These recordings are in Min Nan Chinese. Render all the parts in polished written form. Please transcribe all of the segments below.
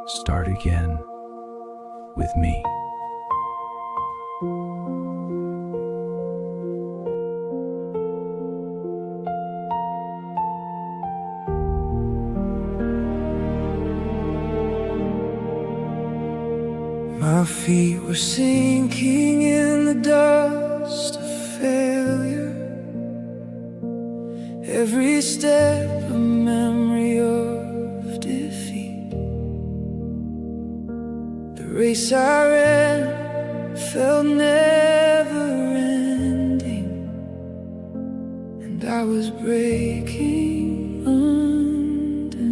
Start again with me. My feet were sinking in the dust of failure. Every step a memory of defeat. The race I ran felt never ending, and I was breaking underneath.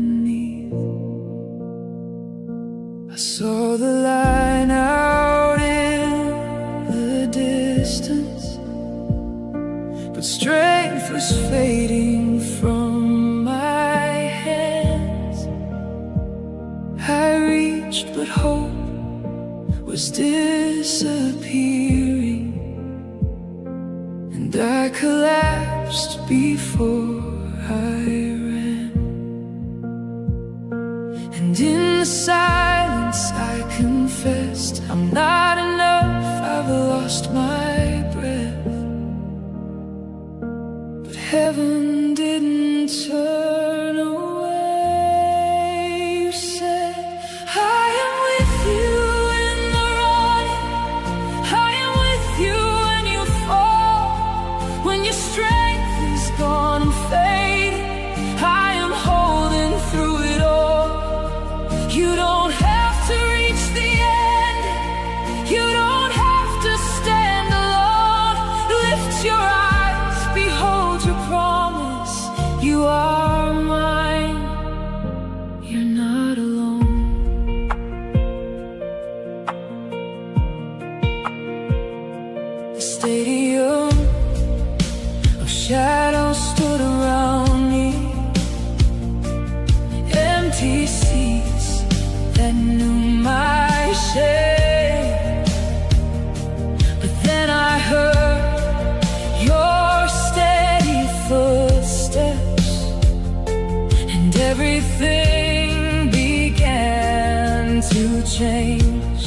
I saw the line out in the distance, but strength was fading from my hands. I reached, but hope was disappearing, and I collapsed before I ran. And in the silence I confessed, "I'm not enough, I've lost my breath." But heaven didn't turn away. You said, "I am with you in the running. I am with you when you fall. When your strength is gone and fading, I am holding through it all. You don't have to reach the end. You don't have to stand alone. Lift your eyes, behold your promise. You are mine. You're not alone." The stadium of shadows stood around me, empty seats that knew my shame. But then I heard your steady footsteps, and everything began to change.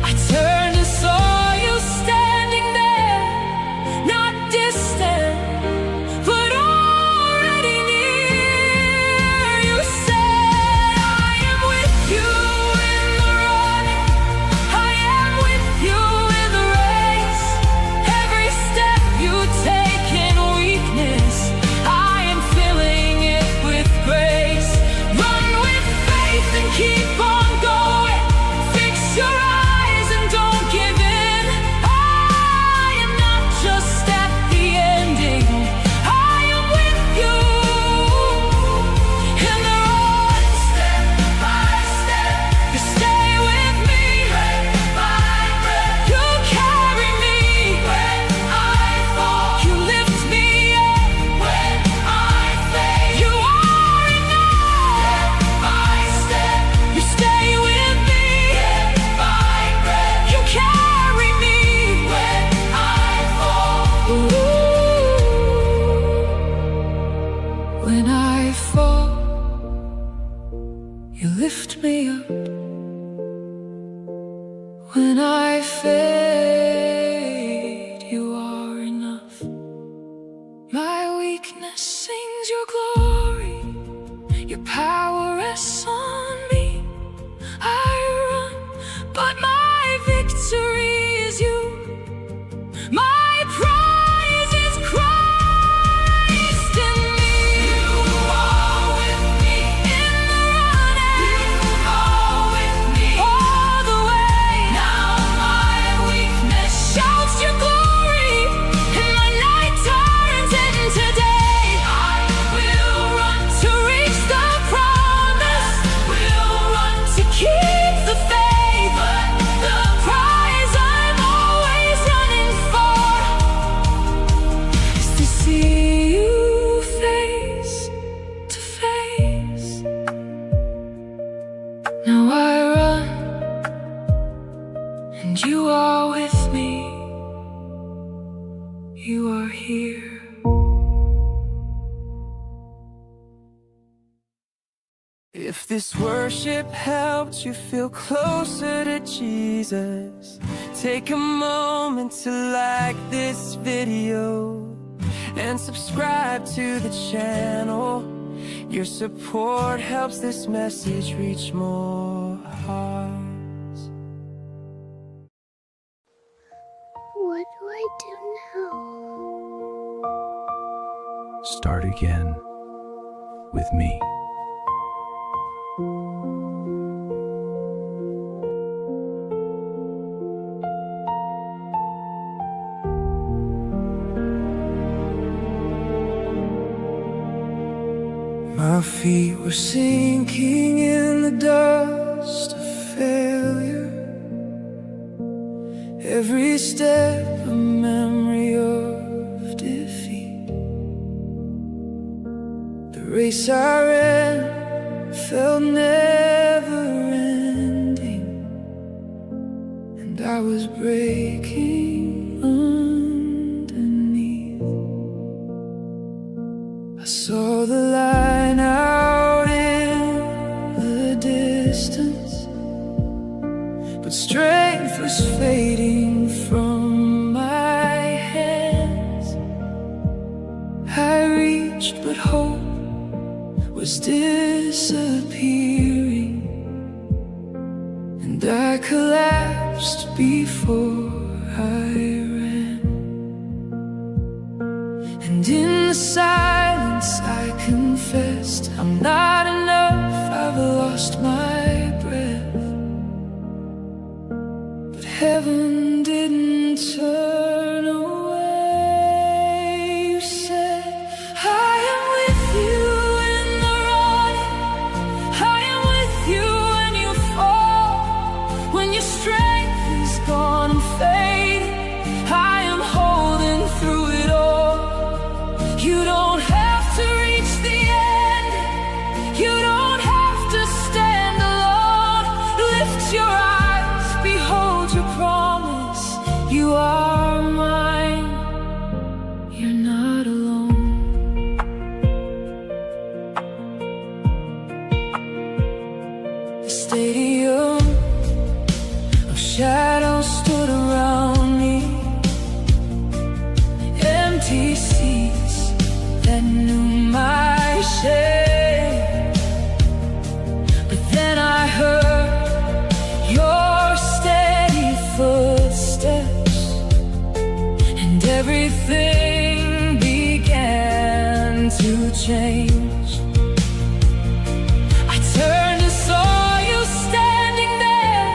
I turned and saw you standing there, not distant, but already near. You said, "I am with you in the running. I am with you in the race. Every step you take in weakness, I am filling it with grace. Run with faith and keep on going. Fix your eyes and don't give in. I am not just at the ending, I am with you in the run. Step by step, you stay with me. Breath by breath, you carry me. When I fall, you lift me up. When I fade, you are enough. Step by step, you stay with me. Breath by breath, you carry me. When I fall. Ooh. When I fall, you lift me up. When I fade, you are enough. My weakness sings your glory, your power rests on me. I run, but my victory is you. My prize is Christ in me. You are with me in the running. You are with me all the way. Now my weakness shouts your glory, and my night turns into day. I will run to reach the promise. If this worship helped you feel closer to Jesus, take a moment to like this video and subscribe to the channel. Your support helps this message reach more hearts. What do I do now? Start again with me. My feet were sinking in the dust of failure. Every step a memory of defeat. The race I ran felt never ending, and I was breaking underneath. I saw the line out in the distance, but strength was fading from my hands. I reached, but hope was disappearing, and I collapsed before I ran. And in the silence, I confessed, "I'm not enough, I've lost my breath." But heaven didn't turn away. You said, "I am with you in the running. I am with you when you fall. When your strength is gone and fading, I am holding through it all. You don't have to reach the end. You don't have to stand alone. Lift your eyes, behold your promise. You are mine. You're not alone." The stadium of shadows stood around me, empty seats that knew my shame. But then I heard your steady footsteps, and everything began to change. I turned and saw you standing there,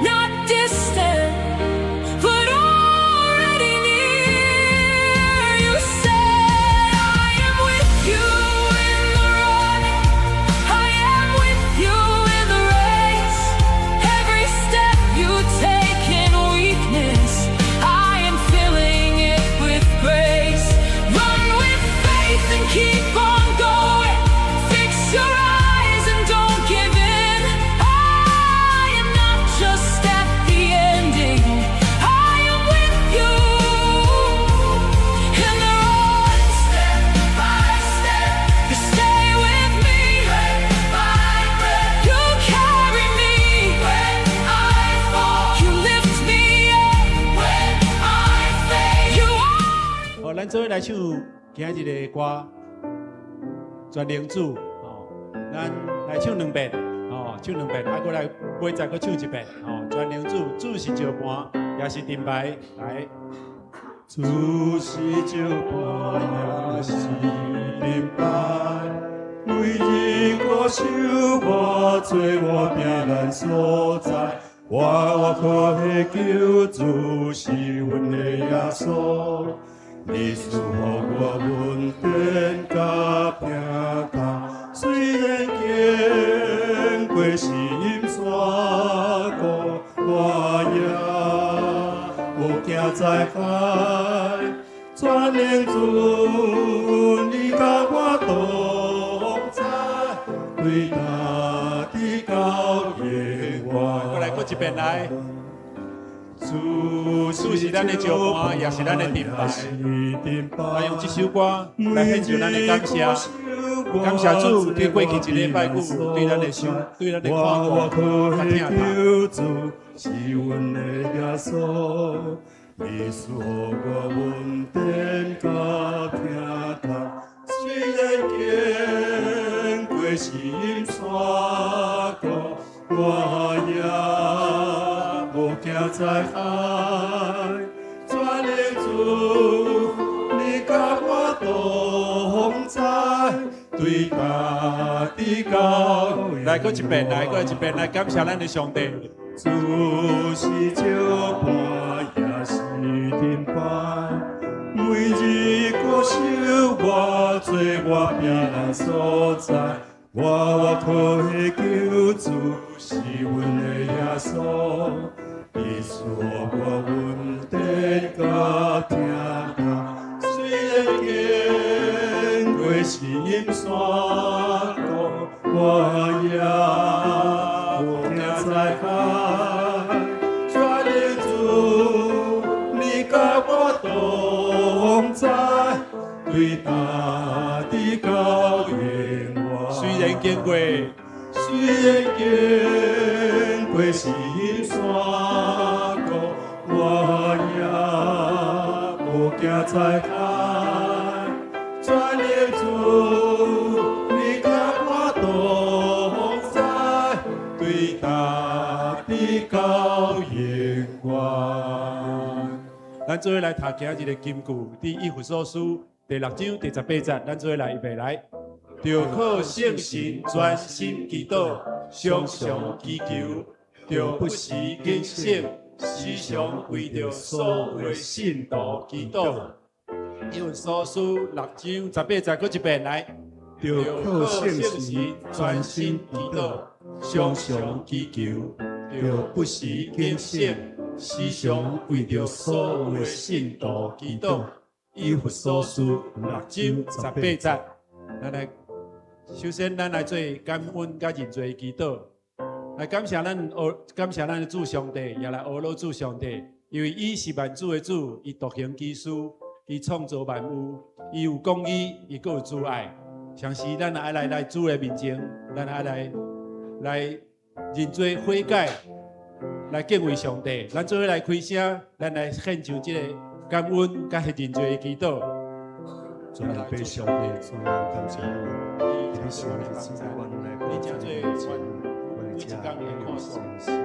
not distant, but already near. You said, "I am with you in the running. I am with you in the race. Every step you take in weakness, I am filling it with grace. Run with faith and keep on going. Fix your eyes and don't give in. I am not just at the ending, I am with you in the run." Step by step, you stay with me. Breath by breath, you carry me. When I fall, you lift me up. When I fade, you are. 好，咱做伙來唱今仔日的歌，全能主哦，咱來唱兩遍哦，唱兩遍，啊，閣來尾再閣唱一遍哦。全能主，主是石磐，也是盾牌，來。主是石磐，也是盾牌，每日看守我，做我避難所在。我靠的救主是阮的耶穌，你賜予我恩典佮平坦。雖然經過深山谷，我也無驚災害。全能主，你佮我同在，對今直到永遠。閣來閣一遍來。主是咱的石磐，也是咱的盾牌。來用這首歌來獻上咱的感謝。感謝主對過去一禮拜久對咱的心，對咱的看顧，佮疼痛。是阮的耶穌，你賜予我恩典佮疼痛，雖然經過深山谷，我也無驚災害。全能主，你佮我同在，對大地到來，閣一遍，來，閣來一遍，來感謝咱的上帝。主是石伴，也是盾牌，每日顧守我，做我避難所在。我倚靠的救主是阮的耶穌，伊賜予我恩典佮疼痛，雖然經過深山谷，我也無驚災害。全能主，你佮我同在，對大地到永遠。雖然經過，雖然經過深山谷，我也無驚災害。全能主，你佮我同在，對大地到永遠。咱做伙來讀今日的金句，佇以弗所書第六章第18節，咱做伙來預備來。著靠聖神專心祈禱，常常祈求，著不時警醒，時常為著所有的信徒祈禱。以弗所書六章十八節，閣一遍來。著靠聖神專心祈禱，常常祈求，著不時警醒，時常為著所有的信徒祈禱。以弗所書六章十八節，咱來首先，咱來做感恩佮認罪祈禱，來感謝咱阿感謝咱的主上帝，也來阿羅主上帝，因為伊是萬主的主，伊獨行奇事，伊創造萬有，伊有公義，伊閣有慈愛。同時，咱愛來來主的面前，咱愛來來認罪悔改，來敬畏上帝。咱做伙來開聲，咱來獻上這個感恩佮認罪的祈禱。主啊，被上帝，主啊，感謝你，你是你誠濟阮每一工的看顧，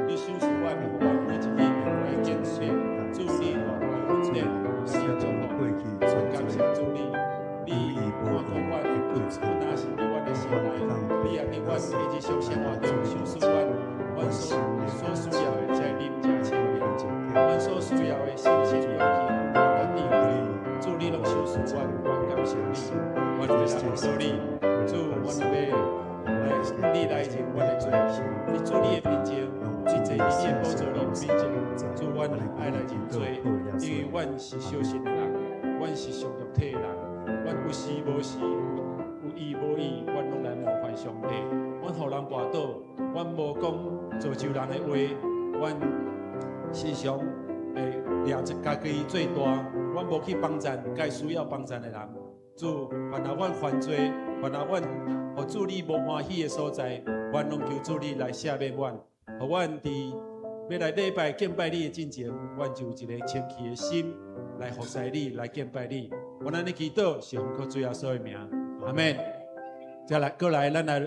你賞賜阮，予阮每一日來堅持。主你大大的恩典，是祝福。感謝主你，你看顧阮，不但是佇阮的心內，你也佇阮的日常生活中賞賜阮，阮所所需要的這靈、這生命，阮所需要的信心、勇氣、佮智慧，主你攏賞賜阮，阮感謝你，阮欲來阿羅你，主，阮欲來你來認阮的罪，佇主你的面前，你坐佇你的寶座裡面前，主，阮愛來認罪，因為阮是小信的人，阮是屬肉體的人，阮有時無時，有意無意，阮攏來冒犯上帝，阮予人跋倒，阮無講造就人的話，阮時常會掠著家己做大，阮無去幫贊該需要幫贊的人。主，凡若阮犯罪，凡若阮予主你無歡喜的所在，阮攏求主你來赦免阮，予阮佇欲來禮拜敬拜你的進前，阮就有一個清氣的心來服侍你，來敬拜你。阮按呢祈禱是奉靠主耶穌的名，阿們。再來，閣來，咱來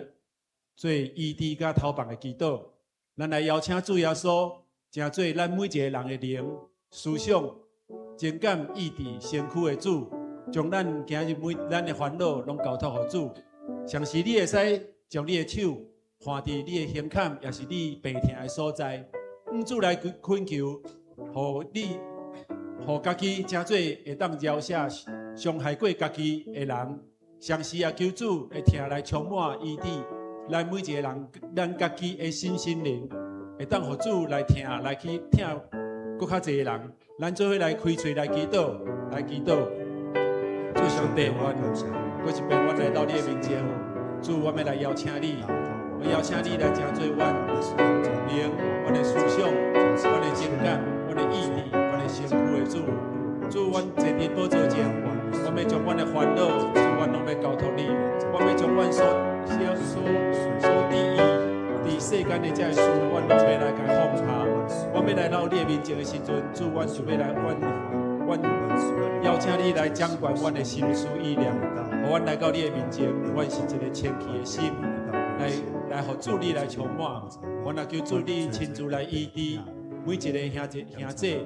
做醫治佮頭放的祈禱。咱來邀請主耶穌，成做咱每一個人的靈、思想、情感、意志、身軀的主，將咱今日每咱的煩惱攏交託予主。同時，你會使將你的手放佇你的胸坎，抑是你病疼的所在，向主來懇求，予你，予家己成做會當饒赦傷害過家己的人。同時也求主的疼來充滿醫治咱每一個人，咱家己的身心靈，會當予主來疼，來去疼閣較濟人。咱做伙來開喙來祈禱，來祈禱。主上帝，阮閣一遍，阮來到你的面前，主，我欲來邀請你，我邀請你來成做阮靈、阮的思想、阮的情感、阮的意志、阮的身軀的主。主，阮坐佇寶座前，我欲將阮的煩惱，主，阮攏阮欲交託你，阮欲將阮所得意佇世間的這个事，阮攏欲來共放下。阮欲來到你的面前的時陣，主，阮就欲來，阮邀請你來掌管阮的心思意念，予阮來到你的面前，阮是一个清氣的心，來予主你來充滿。阮也求主你親自來醫治每一个兄弟兄姊，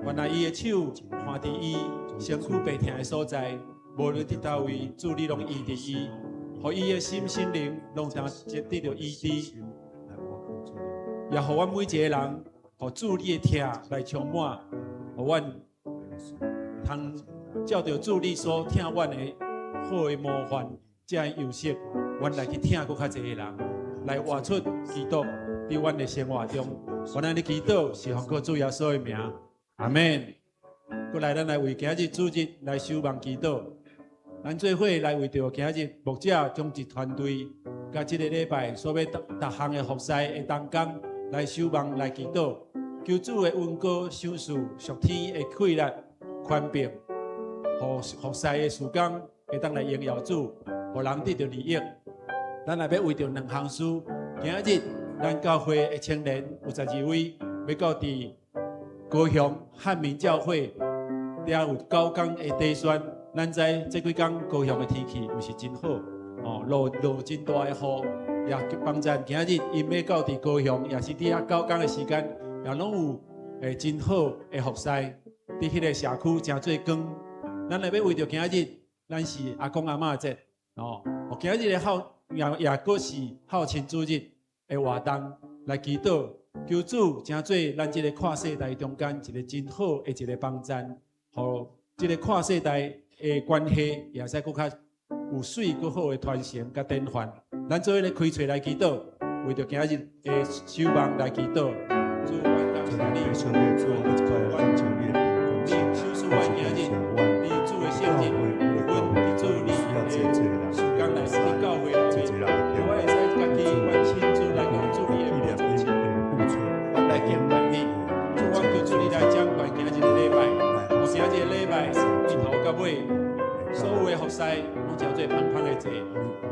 原來伊的手看佇伊身軀病疼的所在，無論佇佗位，主你攏醫治伊，予伊的心心靈攏通得著醫治，也予阮每一个人，予主你的疼來充滿，予阮通照著主你所疼阮的好的模範，這个樣式，阮來去疼閣較濟个人，來活出基督佇阮的生活中。阮按呢祈禱是奉靠主耶穌的名，阿們。閣來，咱來為今日主日來守望祈禱。咱做伙來為著今日牧者將一團隊，佮這个禮拜所欲逐項的服事的同工來守望來祈禱，求主的恩膏賞賜屬天的氣力、權柄，予服事的事工會當來榮耀主，予人得著利益。咱也欲為著兩項事，今日咱教會的青年有12位，欲到佇高雄漢民教會，遐有9工的短宣。咱知這幾工高雄的天氣毋是真好，哦，落真大的雨，也幫贊今日𪜶欲到佇高雄，也是佇遐九工的時間，也攏有真好的服事，佇彼個社區成做光。咱若欲為著今日，咱是阿公阿嬤節，哦，今日的孝也閣是孝親主日的活動來祈禱，求主成做咱這個跨世代中間一個真好的一個幫贊，予這個跨世代的關係也會使閣較有媠閣好的傳承佮典範。咱做伙來開喙來祈禱，為著今日的守望來祈禱。主，阮感謝你，你賞賜阮今日，你主的聖日，阮佇主你的時間內，佇教會內面，予阮會使家己，阮親自來到主你的寶座前，阮來敬拜你。主，阮求主你來掌管今日的禮拜，予今日的禮拜一頭到尾，所有的服事攏成做芳芳的祭。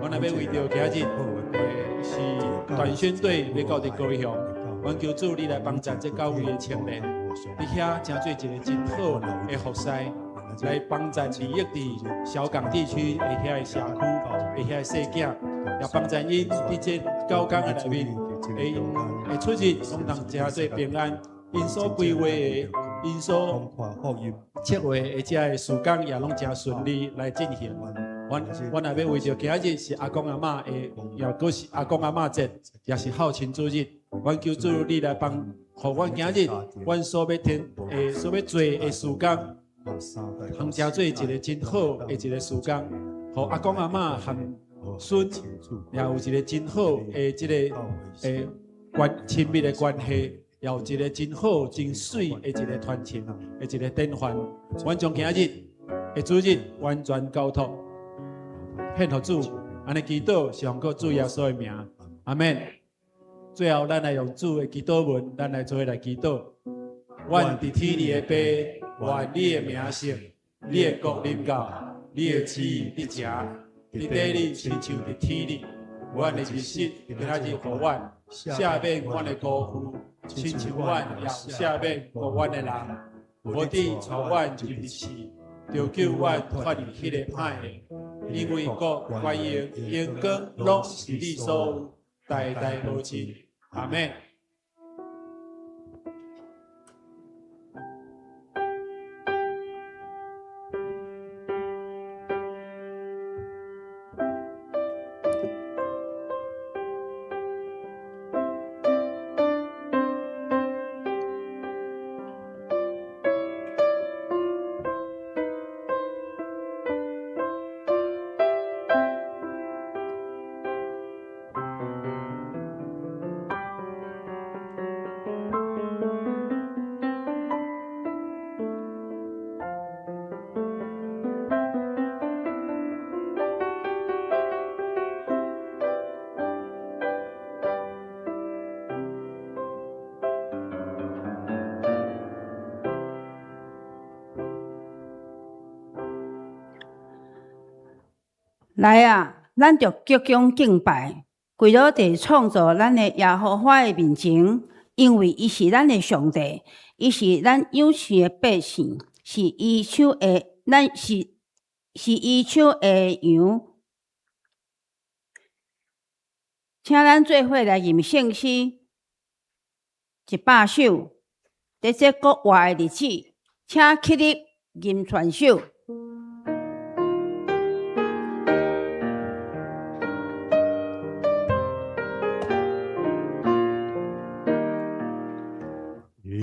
阮若欲為著今日是短宣隊欲到佇高雄，阮求主你來幫贊這9位的青年，佇遐成做一個真好的服事，來幫贊利益佇小港地區的遐个社區的遐个細囝，也幫贊𪜶佇這9工的內面，會出入攏通成做平安。𪜶所規劃的，𪜶所策劃的這个事工也攏誠順利來進行。阮若欲為著今日是阿公阿嬤的，也閣是阿公阿嬤節，也是孝親主日，阮求主你來幫，予阮今日阮所欲添所欲做的事工，通成做一个真好的一个事工，予阿公阿嬤和孫也有一個真好的這個親密的關係。也有一個真好、真媠的一個傳承，的一個典範。阮將今日的主日完全交託，獻予主，按呢祈禱是奉靠主耶穌的名，阿們。最後，咱來用主的祈禱文，咱來做伙來祈禱。阮佇天裡的父，願你的名聖，你的國臨到，你的旨意得成，佇地裡親像佇天裡。阮的日食今仔日予阮，赦免阮的辜負。親像阮也赦免辜阮的人，無得帶阮入試，著救阮脫離彼個歹的。因為國、權榮、榮光，攏是你所有，代代無盡。阿們。來啊，咱著鞠躬敬拜，跪落佇創造咱的耶和華的面前，因為伊是咱的上帝，伊是咱養飼的百姓，是伊手的，咱是伊手的羊。請咱做伙來吟聖詩100首，佇這復活的日子，請起立吟全首。一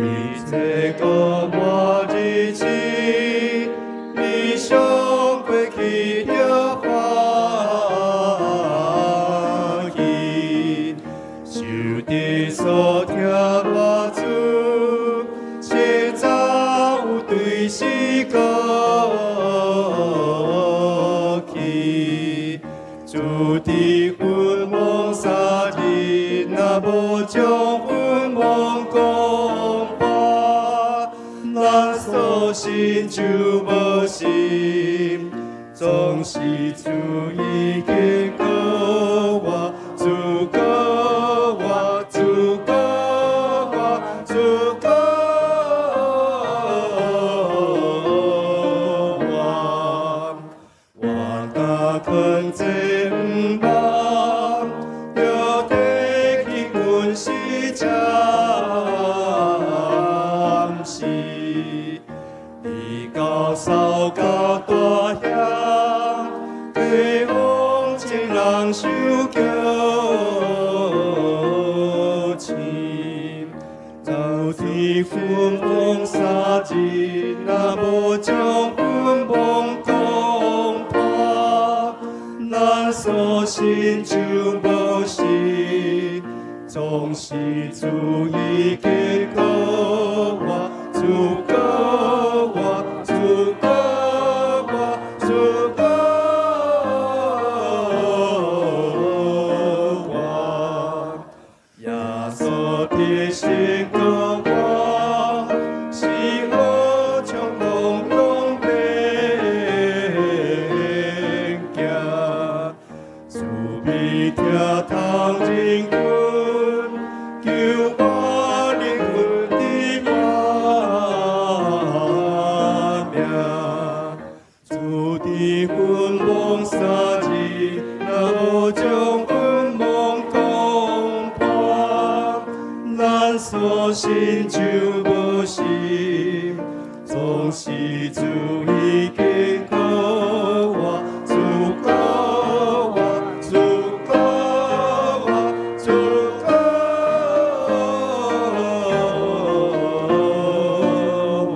切復活日子，理想過去著歡喜，受的所疼我主，現在有對死過去，主佇墳墓三日，若無將墳墓攻破，咱所信就無信，總是主已經復活，主復活，主復活，主復活。我若囥這毋望，著提起軍事暫時，直到掃到大險，帝王眾人受叫醒，就佇墳墓三日，若無將墳墓攻破，咱所信就無信，總是主已經復活，主復活，主復活，主復活。耶穌的心復活，是何將光榮變行，慈悲疼痛人群，救我靈魂的活命。主佇墳墓三日，若無將墳墓攻破，咱所信就無信，總是主已經復活，主復活，主復活，主復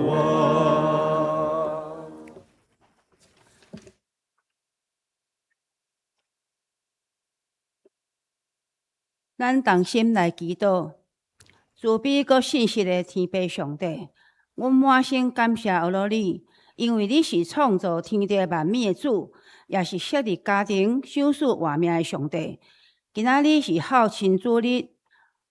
活。咱同心來祈禱，慈悲閣信實的天父上帝，阮滿心感謝阿羅你，因為你是創造天地萬物的主，也是設立家庭、賞賜活命的上帝。今仔日是孝親主日，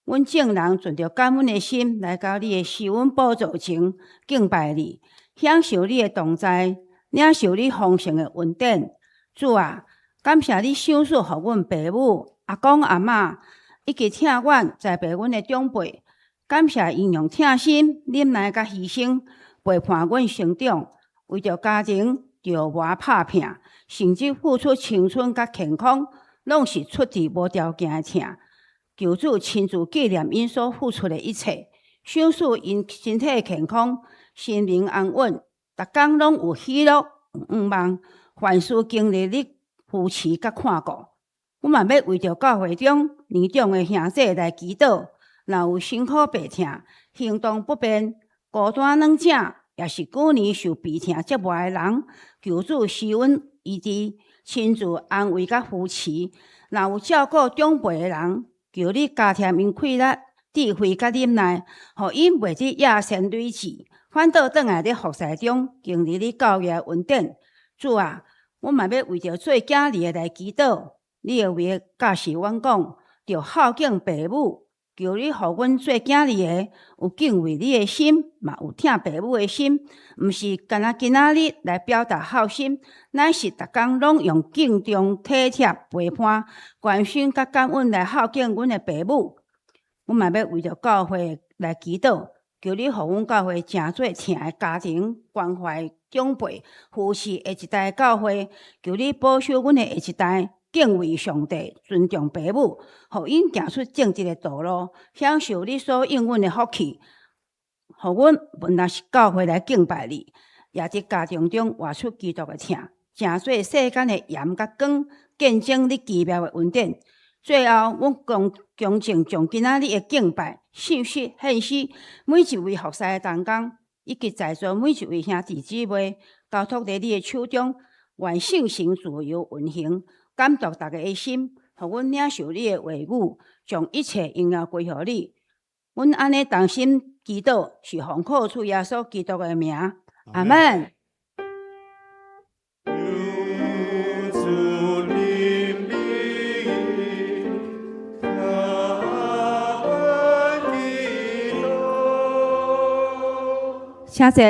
阮眾人存著感恩的心來到你的施恩寶座前敬拜你，享受你的同在，領受你豐盛的恩典。主啊，感謝你賞賜予阮爸母、阿公阿嬤，以及疼阮、栽培阮的長輩。感謝𪜶用疼心、忍耐佮犧牲陪伴阮成長，為著家庭著磨拍拚，甚至付出青春佮健康，攏是出自無條件的疼。求主親自紀念𪜶所付出的一切，賞賜𪜶身體健康、心靈安穩，逐工攏有喜樂、有願望，凡事經歷你扶持佮看顧。阮嘛欲為著教會中年長的兄弟來祈禱，若有身苦病痛、行動不便、孤單軟者，抑是久年受病痛折磨的人，求主施恩醫治，親自安慰佮扶持。若有照顧長輩的人，求你加添𪜶氣力、智慧佮忍耐，予𪜶袂致野心累志，反倒轉來佇服侍中經歷你教育的恩典。主啊，阮嘛欲為著做囝兒的來祈禱，你的話教示阮講，著孝敬爸母，求你予阮做囝兒的有敬畏你的心，嘛有疼爸母的心，毋是干焦今仔日來表達孝心，乃是逐工攏用敬重、體貼、陪伴、關心佮感恩來孝敬阮的爸母。阮嘛欲為著教會來祈禱，求你予阮教會成做疼的家庭，關懷長輩、扶持下一代的教會。求你保守阮的下一代，敬畏上帝，尊重爸母，予𪜶行出正直的道路，享受你所應允的福氣。予阮毋但是教會來敬拜你，也佇家庭中活出基督的疼，成做世間的鹽佮光，見證你奇妙的恩典。最後，阮恭恭敬將今仔日的敬拜、信息、獻詩，每一位服侍的同工，以及在座每一位兄弟姊妹，交託佇你的手中。願聖神自由運行，感動逐家的心，予阮領受你的話語，將一切榮耀歸予你。阮按呢同心祈禱，是奉靠主耶穌基督的名。阿門。求主憐憫，聽阮祈禱。請坐。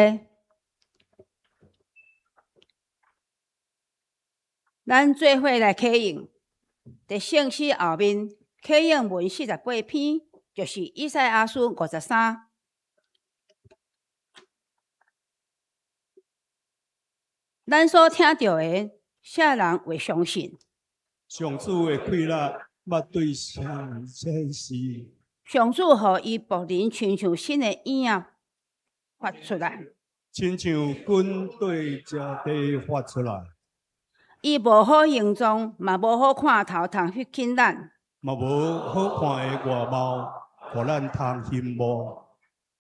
咱做伙來啟用，佇聖詩後面啟用文48篇，就是以賽亞書53。咱所聽著的，啥人會相信？上主的氣力欲對誰顯示？上主予伊僕人親像新的影仔發出來，親像軍隊食地發出來。伊無好形狀，嘛無好看頭通吸引咱，嘛無好看的外貌，予咱通羨慕。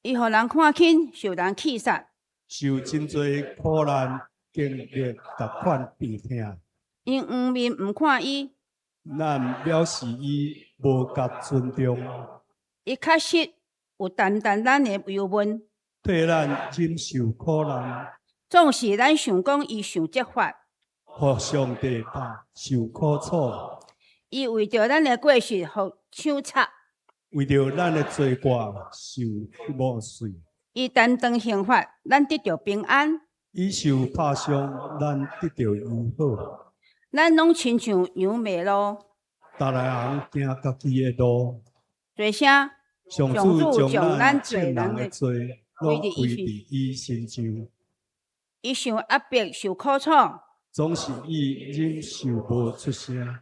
伊予人看輕，受人棄殺，受真濟苦難，經歷逐款病痛。𪜶黃面毋看伊，咱藐視伊，無共尊重。伊確實有擔當咱的憂悶，替咱忍受苦難。總是咱想講伊受責罰，予上帝拍受苦楚。伊為著咱的過失，予槍插；為著咱的罪過受磨碎。伊擔當刑罰，咱得著平安。伊受拍傷，咱得著醫好。咱攏親像羊迷路，逐个人行家己的路。做啥？上主將咱眾人的罪，攏歸佇伊身上。伊受壓迫，受苦楚。總是伊忍受無出聲。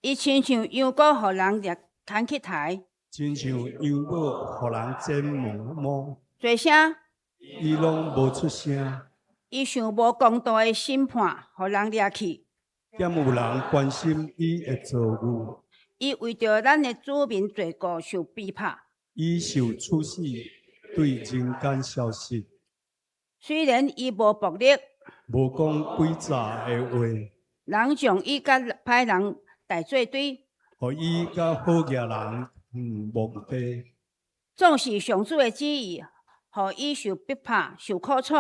伊親像羊羔，予人掠牽去刣。親像羊母，予人剪毛毛。做啥？伊攏無出聲。伊受無公道的審判，予人掠去。敢有人關心伊的遭遇？伊為著咱的子民罪過受逼迫。伊受處死，對人間消失。雖然伊無暴力，無講詭詐的話，人將伊佮歹人帶做堆，予伊佮好額人同墓地。總是上主的旨意，予伊受逼迫、受苦楚，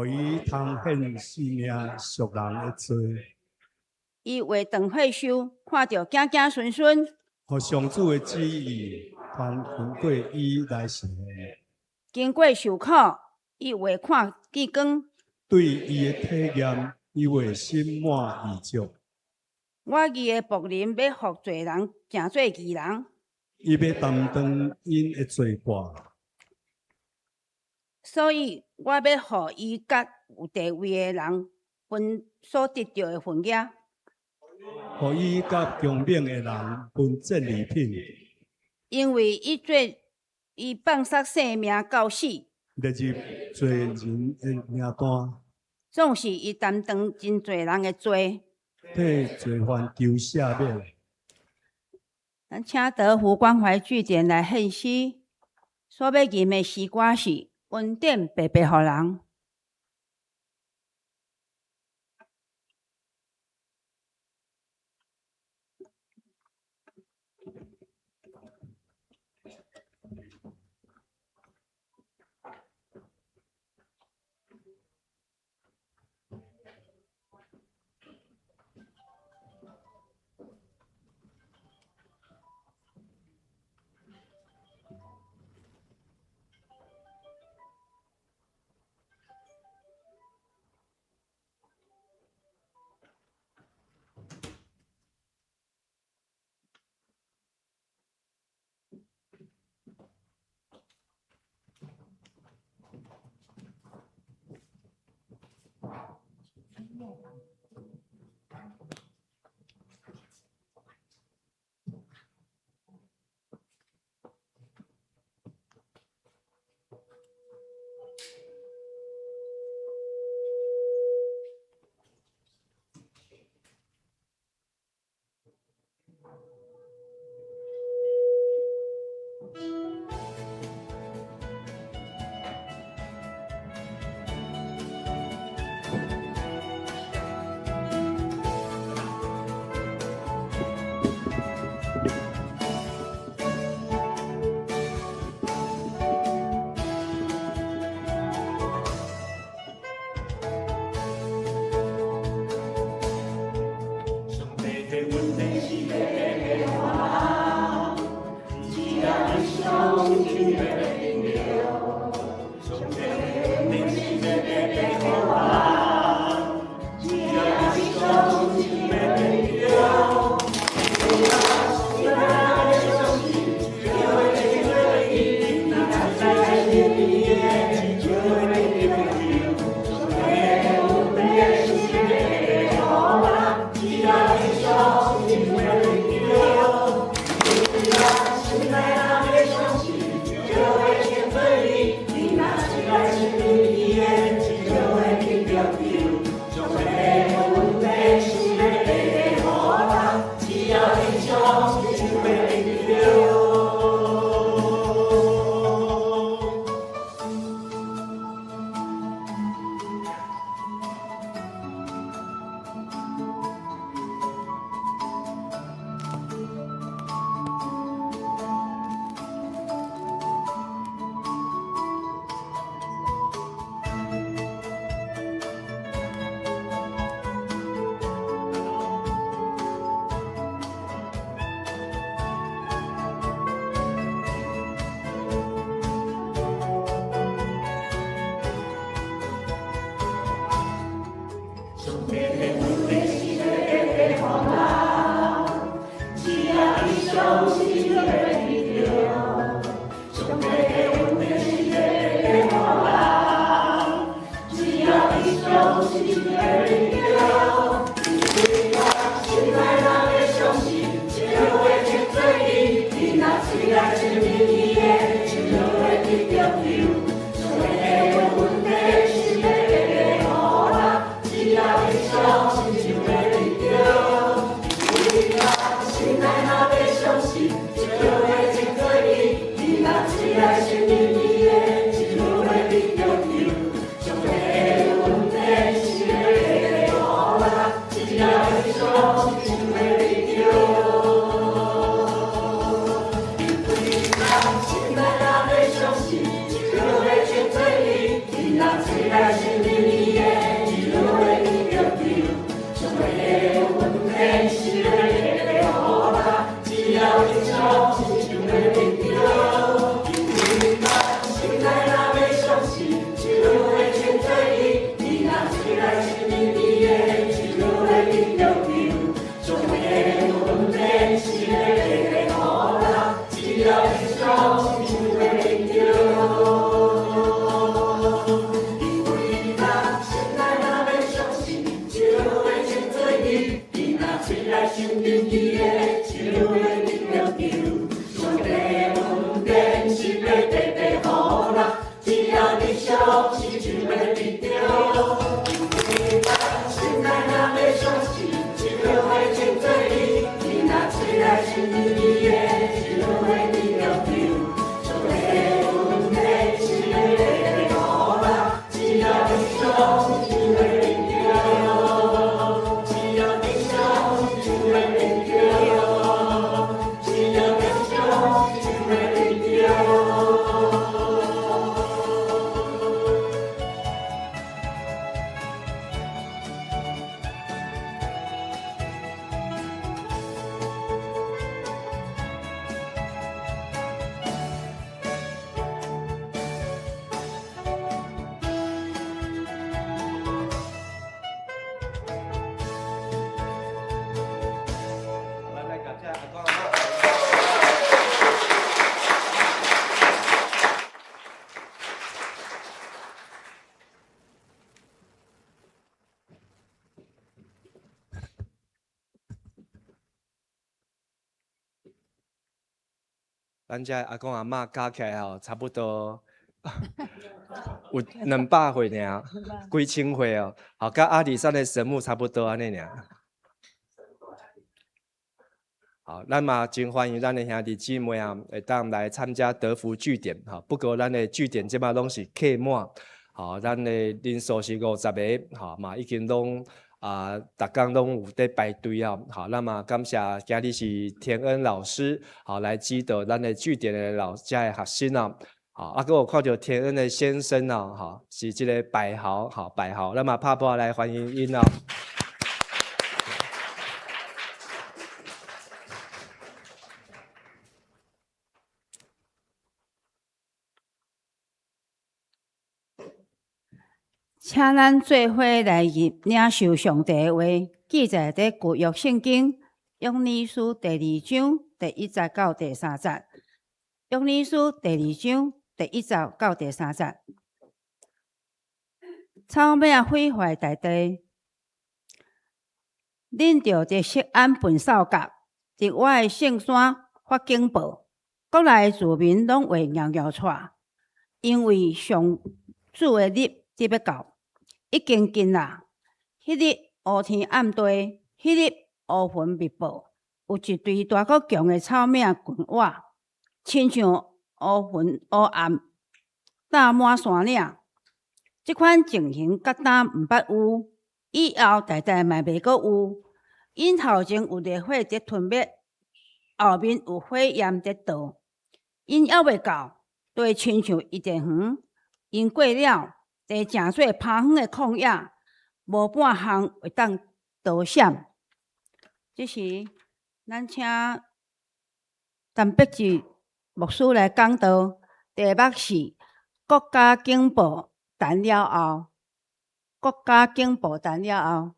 予伊通獻性命贖人的罪。伊畫斷血壽，看著子子孫孫。予上主的旨意通經過伊來實現。經過受苦，伊會看見光。對伊的體驗，伊會心滿意足。我義的僕人欲予罪人成做義人。伊欲擔當𪜶的罪過。所以我欲予伊佮有地位的人分所得著的份額。予伊佮強猛的人分戰利品。因為伊做伊放捨性命到死。列入罪人的名單。總是伊擔當真濟人的罪。替罪犯求赦免。咱請德福關懷據點來獻詩，所欲吟的詩歌是《恩典白白予人》。咱遮阿公阿嬤加起來吼，差不多有200歲爾，幾千歲哦，好，佮阿里山的神木差不多按呢爾。好，咱嘛真歡迎咱的兄弟姊妹啊，會當來參加德福據點。吼，不過咱的據點這擺攏是客滿，吼，咱的人數是50個，吼，嘛已經攏啊，逐工攏有佇排隊啊，好，咱嘛感謝今日是田恩老師，好來指導咱的據點的老遮的學生啊，好，啊，閣有看著田恩的先生啊，吼，是這个白豪，好，白豪，咱嘛拍噗來歡迎𪜶哦。請咱做伙來入領受上帝的話，記載佇舊約聖經約珥書第二章第一節到第三節。約珥書第二章第一節到第三節。草蜢毀壞大地，恁著佇錫安笨獸角，佇我的聖山發警報，國內的住民攏會搖搖掣，因為上主的日佇欲到，已經近啦。彼日烏天暗地，彼日烏雲密布，有一隊大閣強的草蜢群倚，親像烏雲烏暗罩滿山嶺。這款情形佮今毋捌有，以後代代嘛袂閣有。𪜶頭前有烈火佇吞滅，後面有火焰佇蹛。𪜶猶未到，地親像伊甸園，𪜶過了，地成做拋荒的曠野，無半項會當逃閃。這時，咱請陳碧志牧師來講道，題目是國家警報彈了後，國家警報彈了後。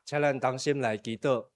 請咱同心來祈禱。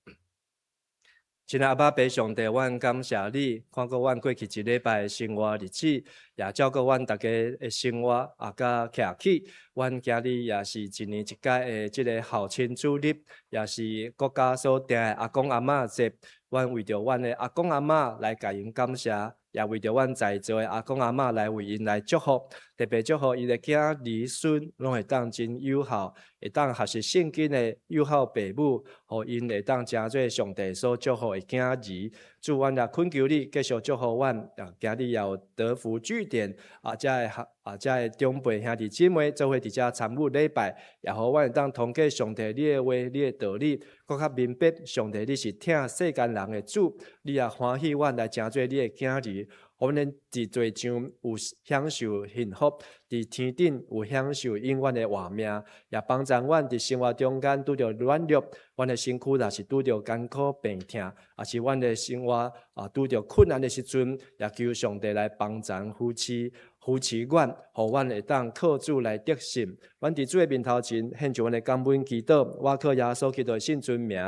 親愛阿爸父上帝，阮感謝你，看顧阮過去一禮拜的生活日子，也照顧阮逐家的生活啊，佮徛起。阮今日也是一年一屆的這个孝親主日，也是國家所定的阿公阿嬤節。阮為著阮的阿公阿嬤來共𪜶感謝，也為著阮在座的阿公阿嬤來為𪜶來祝福，特別祝福伊的囝兒孫攏會當真有孝，會當學習聖經的有孝父母，予𪜶會當成做上帝所祝福的囝兒。主，阮也懇求你繼續祝福阮，啊，今日也有德福據點啊，遮的啊，遮的長輩兄弟姊妹做伙佇遮參與禮拜，也予阮會當通過上帝你的話、你的道理，閣較明白上帝你是疼世間人的主，你也歡喜阮來成做你的囝兒，予阮佇地上有享受幸福，佇天頂有享受永遠的活命，也幫助阮佇生活中間拄著軟弱，阮的身軀若是拄著艱苦病痛，抑是阮的生活啊拄著困難的時陣，也求上帝來幫助扶持。扶持阮，予阮會當靠主來得勝。阮佇主的面頭前獻上阮的感恩祈禱，我靠耶穌基督的聖尊名，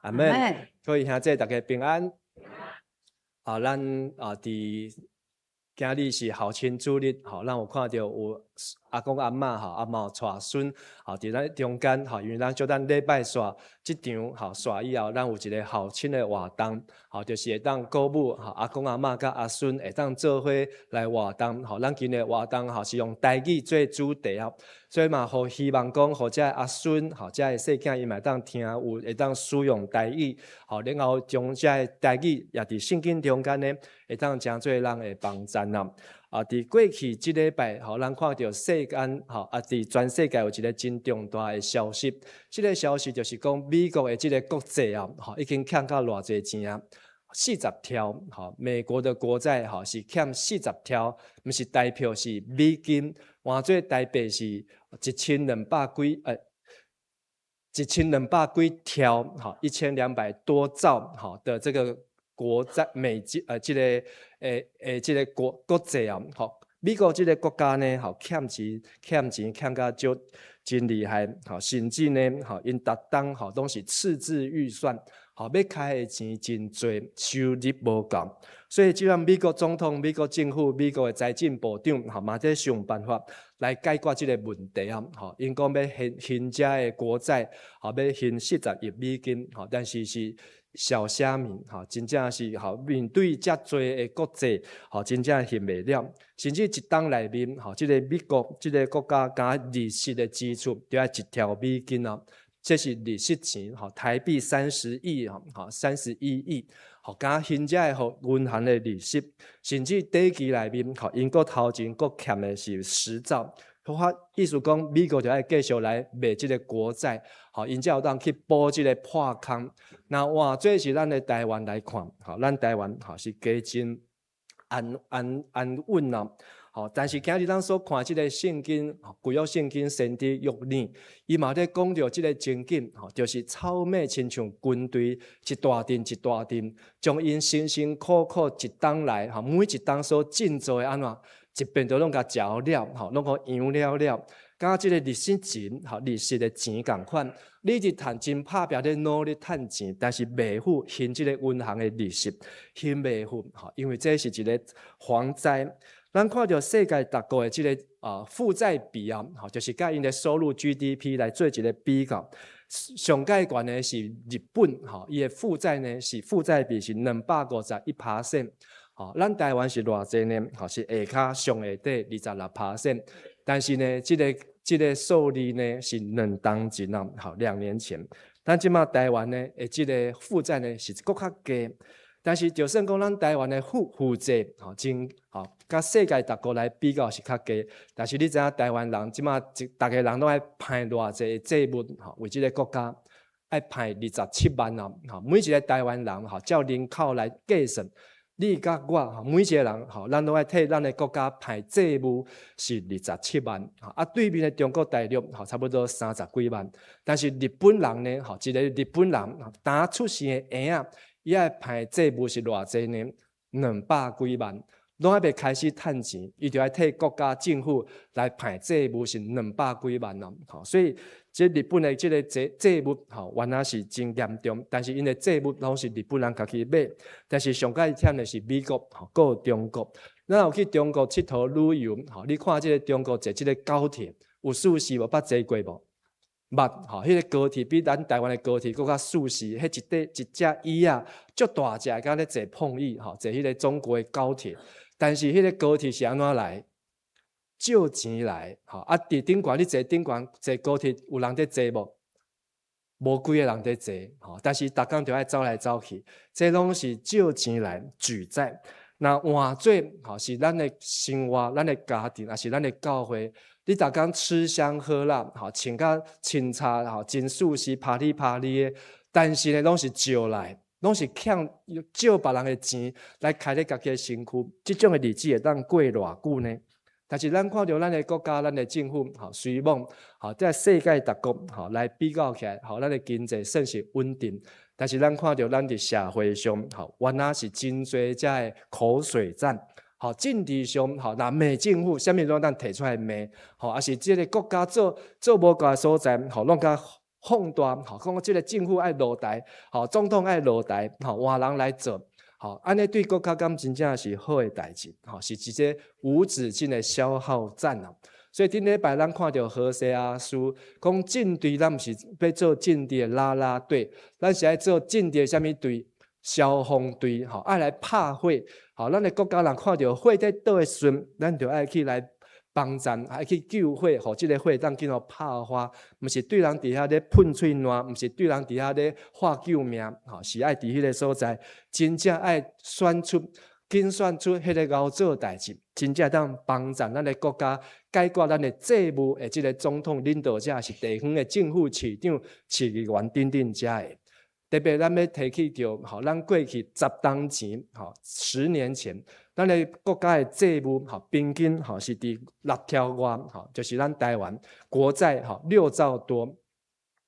阿門。各位兄弟大家平安。啊，咱啊佇今日是孝親主日，吼，咱有看著有阿公阿嬤，吼，啊嘛有帶孫，吼，佇咱中間，吼，因為咱小等禮拜煞這場，吼，煞以後，咱有一个孝親的活動，吼，就是會當鼓舞，吼，阿公阿嬤佮阿孫會當做伙來活動，吼，咱今日活動，吼，是用台語做主題哦，所以嘛，予希望講，予遮的阿孫，吼，遮的細囝𪜶嘛會當聽有，會當使用台語，吼，然後將遮的台語也佇聖經中間呢，會當成做人的幫贊啊。啊！佇過去這禮拜，吼，咱看著世間，吼，啊，佇全世界有一个真重大的消息。這个消息就是講，美國的這个國債啊，吼，已經欠到偌濟錢啊？40兆，吼，美國的國債，吼，是欠四十兆，毋是台票，是美金，換做台幣是1200幾，1200幾兆，吼，1200多兆，吼的這个國債美金，這个，這个國債啊，吼，美國這个國家呢，吼，欠錢欠錢欠甲足真厲害，吼，甚至呢，吼，𪜶逐冬吼攏是赤字預算，吼，欲開的錢真濟，收入無夠，所以這擺美國總統、美國政府、美國的財政部長，吼，嘛佇想辦法來解決這个問題啊，吼，𪜶講欲還還遮的國債，吼，欲還40億美金，吼，但是是小蝦米，吼，真正是吼面對遮濟的國債，吼，真正還袂了。甚至一冬內面，吼，這个美國這个國家敢利息的支出，就愛1兆美金啊，這是利息錢，吼，台幣三十億，吼，31億，吼，敢還遮的予銀行的利息，甚至短期內面，吼，𪜶閣頭前閣欠的是10兆。我意思講，美國就愛繼續來賣這个國債，吼，𪜶才有當去補這个破空。若換做是咱的台灣來看，吼，咱台灣吼是家真安安安穩啊，吼，但是今日咱所看這个聖經，舊約聖經先知約珥，伊嘛咧講著這个情景，吼，就是草蜢親像軍隊一大陣一大陣，將𪜶辛辛苦苦一冬來，吼，每一冬所振作的按怎？一遍都攏共食了，吼，攏予揚了了。佮這个利息錢，吼，利息的錢仝款。你一直趁真拍拚咧努力趁錢，但是袂赴還這个銀行的利息，還袂赴，吼，因為這是一个蝗災。咱看著世界逐國的這个負債比啊，吼，就是佮𪜶的收入 GDP 來做一个比較。上蓋懸的是日本，吼，伊的負債呢是負債比是251%，吼，咱台灣是偌濟呢？吼，是下跤上下底26%，但是呢，這个數字呢是2冬前啊，吼，2年前，咱這馬台灣呢的這個負債呢是閣較低。但是就算講咱台灣的負債吼真吼，佮世界逐國來比較是較低，但是你知影台灣人這馬逐个人攏愛還偌濟債務吼，為這个國家愛還27萬啊！吼，每一个台灣人吼，照人口來計算，你佮我吼，每一个人吼，咱攏愛替咱的國家還債務是二十七萬。啊，對面的中國大陸吼，差不多三十幾萬。但是日本人呢，吼，一个日本人剛出生的嬰仔，伊愛還債務是偌濟呢？200幾萬，攏還袂開始趁錢，伊就愛替國家政府來還債務是兩百幾萬哦。吼，所以這日本的這个債務吼，原來是真嚴重，但是𪜶的債務攏是日本人家己買，但是上蓋忝的是美國，吼，閣有中國。咱有去中國𨑨迌旅遊，吼，你看這个中國坐這个高鐵有舒適無？捌坐過無？捌，吼，彼个高鐵比咱台灣的高鐵閣較舒適，彼一塊一隻椅仔，足大隻，敢咧坐膨椅，吼，坐彼个中國的高鐵。但是彼个高鐵是按怎來？借錢來，吼，啊，佇頂懸你坐頂懸坐高鐵，有人佇坐無？無幾個人佇坐，吼，但是逐工就愛走來走去，這攏是借錢來舉債。若換做吼是咱的生活、咱的家庭，抑是咱的教會，你逐工吃香喝辣，吼，穿甲清差，吼，真舒適，啪哩啪哩的，但是呢，攏是借來，攏是欠借別人的錢來開咧家己的身軀，這種的日子會當過偌久呢？但是咱看著咱的國家、咱的政府，吼，雖罔，吼，在世界逐國，吼來比較起來，吼，咱的經濟算是穩定。但是咱看著咱佇社會上，吼，原來是真濟遮的口水戰，吼，政治上，吼，若罵政府，啥物攏當提出來罵，吼，抑是這个國家做無夠的所在，吼，攏共放大，吼，講這个政府愛落台，吼，總統愛落台，吼，換人來做，吼，按呢對國家敢真正是好的代誌，吼，是一個無止境的消耗戰啊。所以頂禮拜咱看著何西阿書講政治，咱毋是欲做政治的啦啦隊，咱是愛做政治的啥物隊？消防隊，吼，愛來拍火，吼，咱的國家人看著火佇倒的時陣，咱就愛去來幫贊，愛去救火，予這个火當緊予拍花，毋是對人佇遐咧噴喙瀾，毋是對人佇遐咧喊救命，吼，是愛佇彼个所在，真正愛選出、揀選出彼个𠢕做代誌，真正當幫贊咱的國家解決咱的債務的這个總統領導者，是地方的政府市長、市議員等等遮的。特別咱欲提起著，吼，咱過去10冬前，吼，10年前，咱的國家的債務，吼，平均吼是佇6兆外，吼，就是咱台灣國債，吼，6兆多。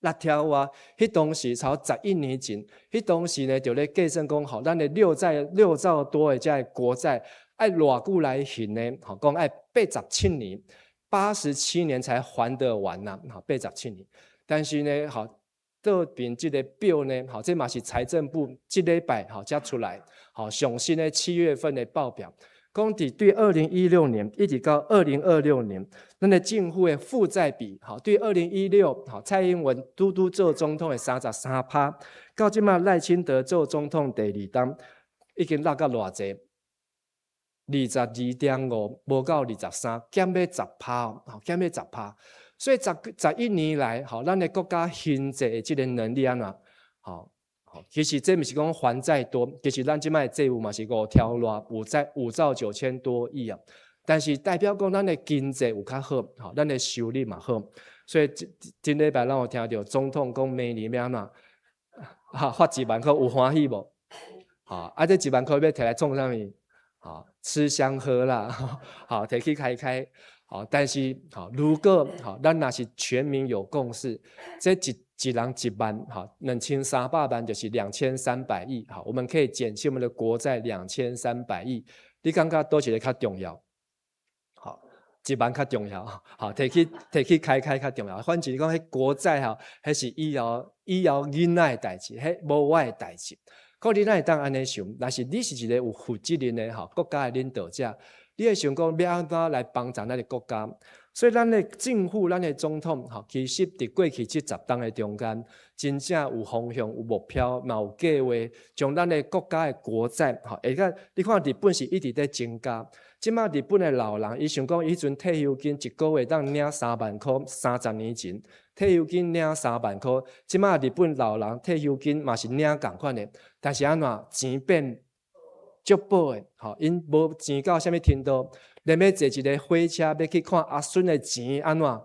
6兆外，彼當時差11年前，彼當時呢就咧計算講，吼，咱的六債6兆多的這个國債，愛偌久來還呢？吼，講愛八十七年，87年才還得完呐，吼，八十七年。但是呢，吼，倒邊這个表呢，吼，這嘛是財政部這禮拜吼才出來，吼，上新的7月份的報表，講佇對2016年一直到2026年，咱的政府的負債比，吼，對2016，吼，蔡英文拄拄做總統的33%，到這馬賴清德做總統第二冬，已經落到偌濟？22.5，無夠23，減欲10%，吼，減欲十趴。所以11年來，吼，咱的國家還債的這个能力按怎？吼，吼，其實這毋是講還債多，其實咱這擺的債務嘛是5兆外，5債5兆9千多億啊。但是代表講咱的經濟有較好，吼，咱的收入嘛好。所以這頂禮拜咱有聽著總統講明年欲按怎？哈，發一萬塊有歡喜無？吼，啊，這一萬塊欲提來創啥物？吼，吃香喝辣，好，提去開開。好，但是好，如果好，咱若是全民有共識，這一人一萬，好，2300萬就是2300億，好，我們可以減輕我們的國債兩千三百億。你感覺佗一个較重要？好， 1萬較重要，吼，提去開開較重要。反正講彼國債吼，彼是以後囡仔的代誌，彼無我的代誌。可你哪會當按呢想？若是你是一個有負責任的吼國家的領導者，你會想講欲按怎來幫助咱的國家？所以咱的政府、咱的總統吼，其實佇過去這10冬的中間，真正有方向、有目標，嘛有計劃，將咱的國家的國債吼，會甲你看日本是一直咧增加。這馬日本的老人，伊想講伊彼陣退休金一個月當領3萬箍，30年前退休金領三萬箍，這馬日本老人退休金嘛是領仝款的，但是按怎錢變足薄的，吼，𪜶無錢到啥物程度，連欲坐一個火車欲去看阿孫的錢按怎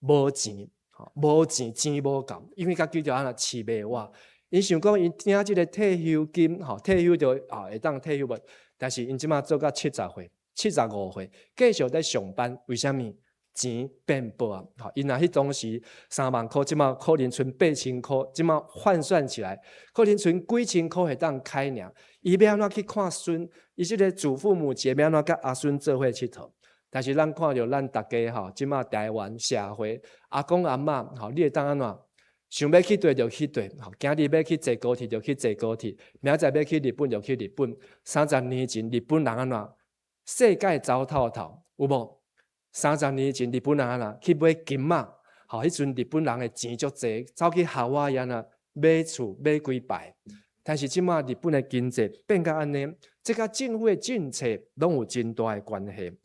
無錢，吼，無錢，錢無夠，因為家己就按怎飼袂活。𪜶想講𪜶領這個退休金，吼，退休就啊會當退休無，但是𪜶這馬做到70歲、75歲，繼續咧上班，為啥物？錢變薄啊！吼，𪜶若彼當時3萬箍，這馬可能賰8000箍，這馬換算起來，可能賰幾千箍會當開爾。伊欲按怎去看孫？伊這個祖父母節欲按怎佮阿孫做伙𨑨迌？但是咱看著咱逐家吼，這馬台灣社會，阿公阿嬤吼，你會當按怎？想欲去佗就去佗，吼，今日欲去坐高鐵就去坐高鐵，明仔載欲去日本就去日本。30年前日本人按怎？世界走透透，有無？30年前日本人按怎去買金仔？吼，彼陣日本人的錢足濟，走去夏威夷啊買厝買幾排。但是這馬日本的經濟變甲按呢，這佮政府的政策攏有真大的關係。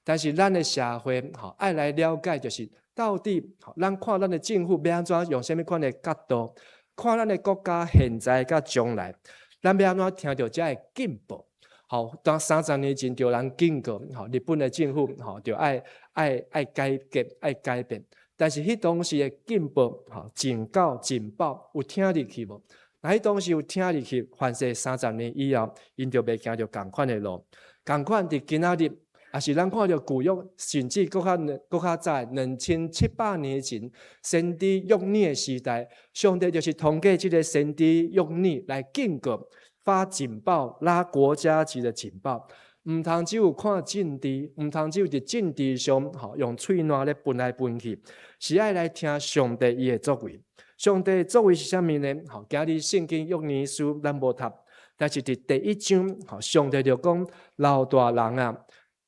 但是咱的社會吼愛來了解，就是到底咱看咱的政府欲按怎用啥物款的角度，看咱的國家現在佮將來，咱欲按怎聽著這个警報？吼，當30年前就人警告，吼，日本的政府吼，就愛改革、愛改變。但是彼當時的警報，吼，警告、警報有聽入去無？若彼當時有聽入去，凡勢30年以後，𪜶就袂行著仝款的路。仝款佇今仔日，也是咱看著舊約，甚至閣較早2700年前，先知約尼的時代，上帝就是通過這個先知約尼來警告。發警報，拉國家級的警報，毋通只有看政治，毋通只有佇政治上，吼，用喙瀾咧分來分去，是愛來聽上帝伊的作為。上帝的作為是啥物呢？吼，今日聖經約尼書咱無讀，但是佇第一章，吼，上帝就講老大人啊，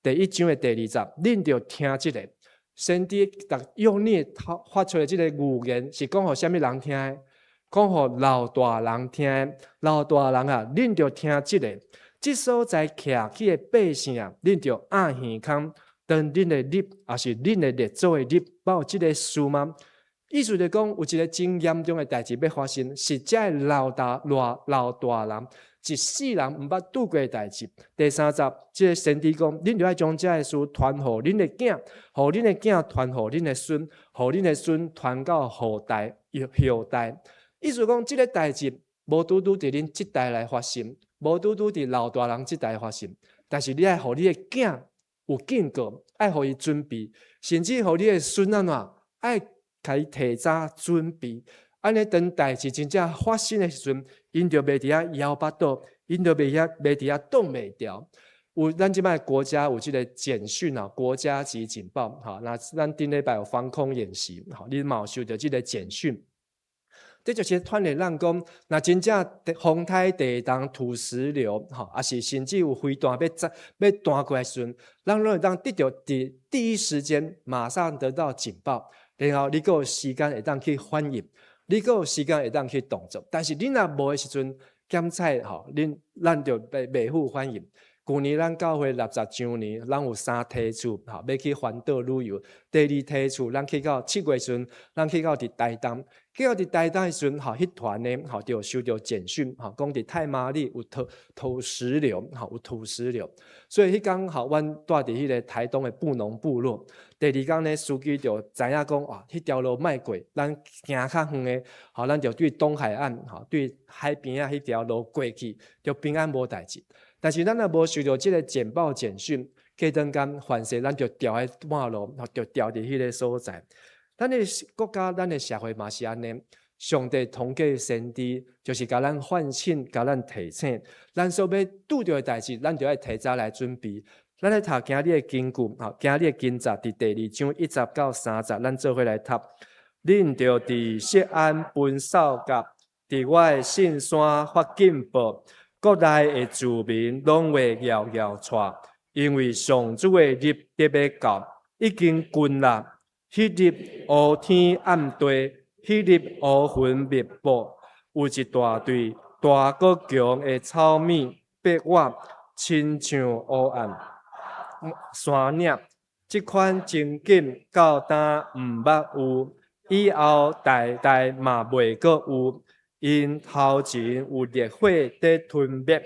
第一章的第二節，恁著聽這个。先知約尼發出的這個預言是講予啥物人聽的？講予老大人聽，老大人啊，恁著聽這个。這所在徛起的百姓啊，恁著按耳孔，當恁的日，抑是恁的列祖的日，捌有這个事嗎？意思就講，有一个真嚴重的代誌欲發生，是這个老大人一世人毋捌拄過的代誌。第三節，這个先知講，恁著愛將這个事傳予恁的囝，予恁的囝傳予恁的孫，予恁的孫傳到後代、後代。意思講，這个代誌無拄拄佇恁這代來發生，無拄拄佇老大人這代發生，但是你愛予你的囝有警告，愛予伊準備，甚至予你的孫按怎，愛共伊提早準備。按呢當代誌真正發生的時陣，𪜶就袂佇遐枵腹肚，𪜶就袂佇遐擋袂牢。有咱這擺國家有這个簡訊啊，國家級警報，吼，那咱頂禮拜有防空演習，吼，你嘛有收著這个簡訊。這就是傳予咱講，若真正風颱地動土石流，吼，抑是甚至有飛彈欲彈過來時陣，咱攏會當得著佇第一時間馬上得到警報，然後你閣有時間會當去反應，你閣有時間會當去動作。但是你若無的時陣，檢採吼，恁咱就袂赴反應。舊年咱教會60週年，咱有三梯次，吼，欲去環島旅遊。第二梯次，咱去到7月份，咱去到佇台東，去到佇台東的時陣，吼，彼團呢，吼，就收著簡訊，吼，講佇太麻里有土石流，吼，有土石流。所以彼工吼，阮蹛佇彼个台東的布農部落。第二工呢，司機就知影講，哇，彼條路莫過，咱行較遠的，吼，咱就對東海岸，吼，對海邊仔彼條路過去，就平安無代誌。但是咱若無收著這个簡報簡訊，過轉工凡勢咱就著佇半路，就著佇彼个所在。咱的國家、咱的社會嘛是按呢。上帝通過先知，就是共咱喚醒、共咱提醒，咱所欲拄著的代誌，咱就愛提早來準備。咱來讀今日的經句，吼，今日的經節佇第二章一節到三節，咱做伙來讀。恁著佇錫安吹哨角，佇我的聖山發警報，國內的住民攏會搖搖掣，因為上主的日特欲到，已經近啦。彼日烏天暗地，彼日烏雲密布，有一大隊大閣強的草馬迫我，親像烏暗山嶺。這款情景到今毋捌有，以後代代嘛袂閣有。𪜶頭前有烈火佇吞滅，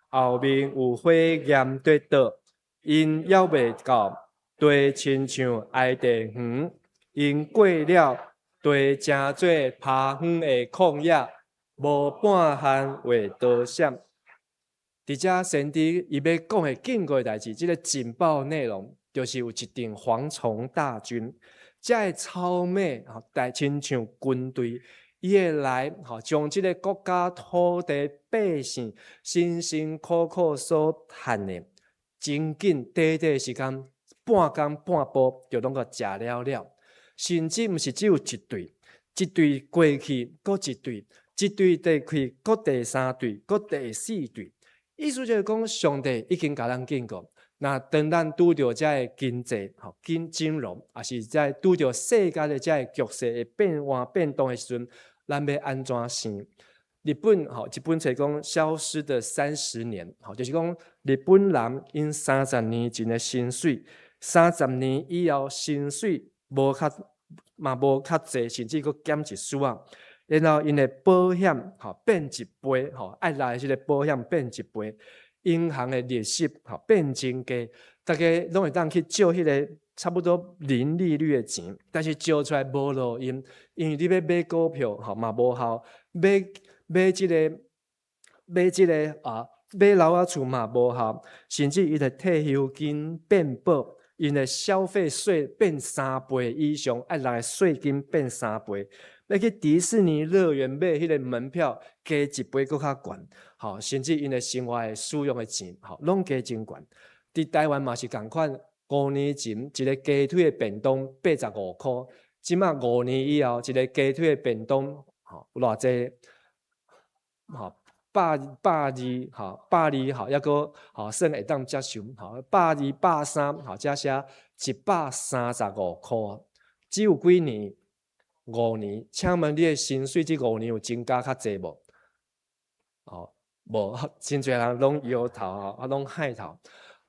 後面有火焰佇倒，𪜶猶未到，地親像埃甸園，𪜶過了，地成做拋荒的曠野，無半項會躲閃。佇遮先知伊欲講的警告的代誌，這个警報內容就是有一陣蝗蟲大軍，這个草馬吼，大親像軍隊，伊會來吼，將這个國家土地百姓辛辛苦苦所趁的，真緊短短時間，半工半晡就攏共食了了，甚至毋是只有一隊，一隊過去，閣一隊，一隊過去，閣第三隊，閣第四隊。意思就是講，上帝已經共咱警告，若當咱拄著這个經濟、吼金融，抑是在拄著世界的這个局勢會變換變動的時陣，咱欲按怎生？日本吼，一本冊講消失的三十年，吼，就是講日本人𪜶三十年前的薪水，三十年以後薪水無較嘛無較濟，甚至閣減一絲仔。然後𪜶的保險吼變一倍，吼愛來這个保險變一倍，銀行的利息吼變真低，逐家攏會當去借彼个差不多零利率的錢，但是借出來無路用，因為你欲買股票吼嘛無效，買這个啊買樓仔厝嘛無效，甚至伊的退休金變薄，𪜶的消費稅變三倍以上，愛納的稅金變三倍。欲去迪士尼樂園買彼个門票加一倍閣較懸，吼，甚至𪜶的生活的使用的錢，吼，攏加真懸。佇台灣嘛是仝款，五年前一个雞腿的便當85箍，這馬五年以後一个雞腿的便當，吼，有偌濟？吼，百二，吼，百二，吼，猶閣吼算會當接受，吼，百二百三，吼，才寫135箍，只有幾年？五年，請問你的薪水這五年有增加較濟無？哦，無，真濟人攏搖頭吼，啊，攏害頭。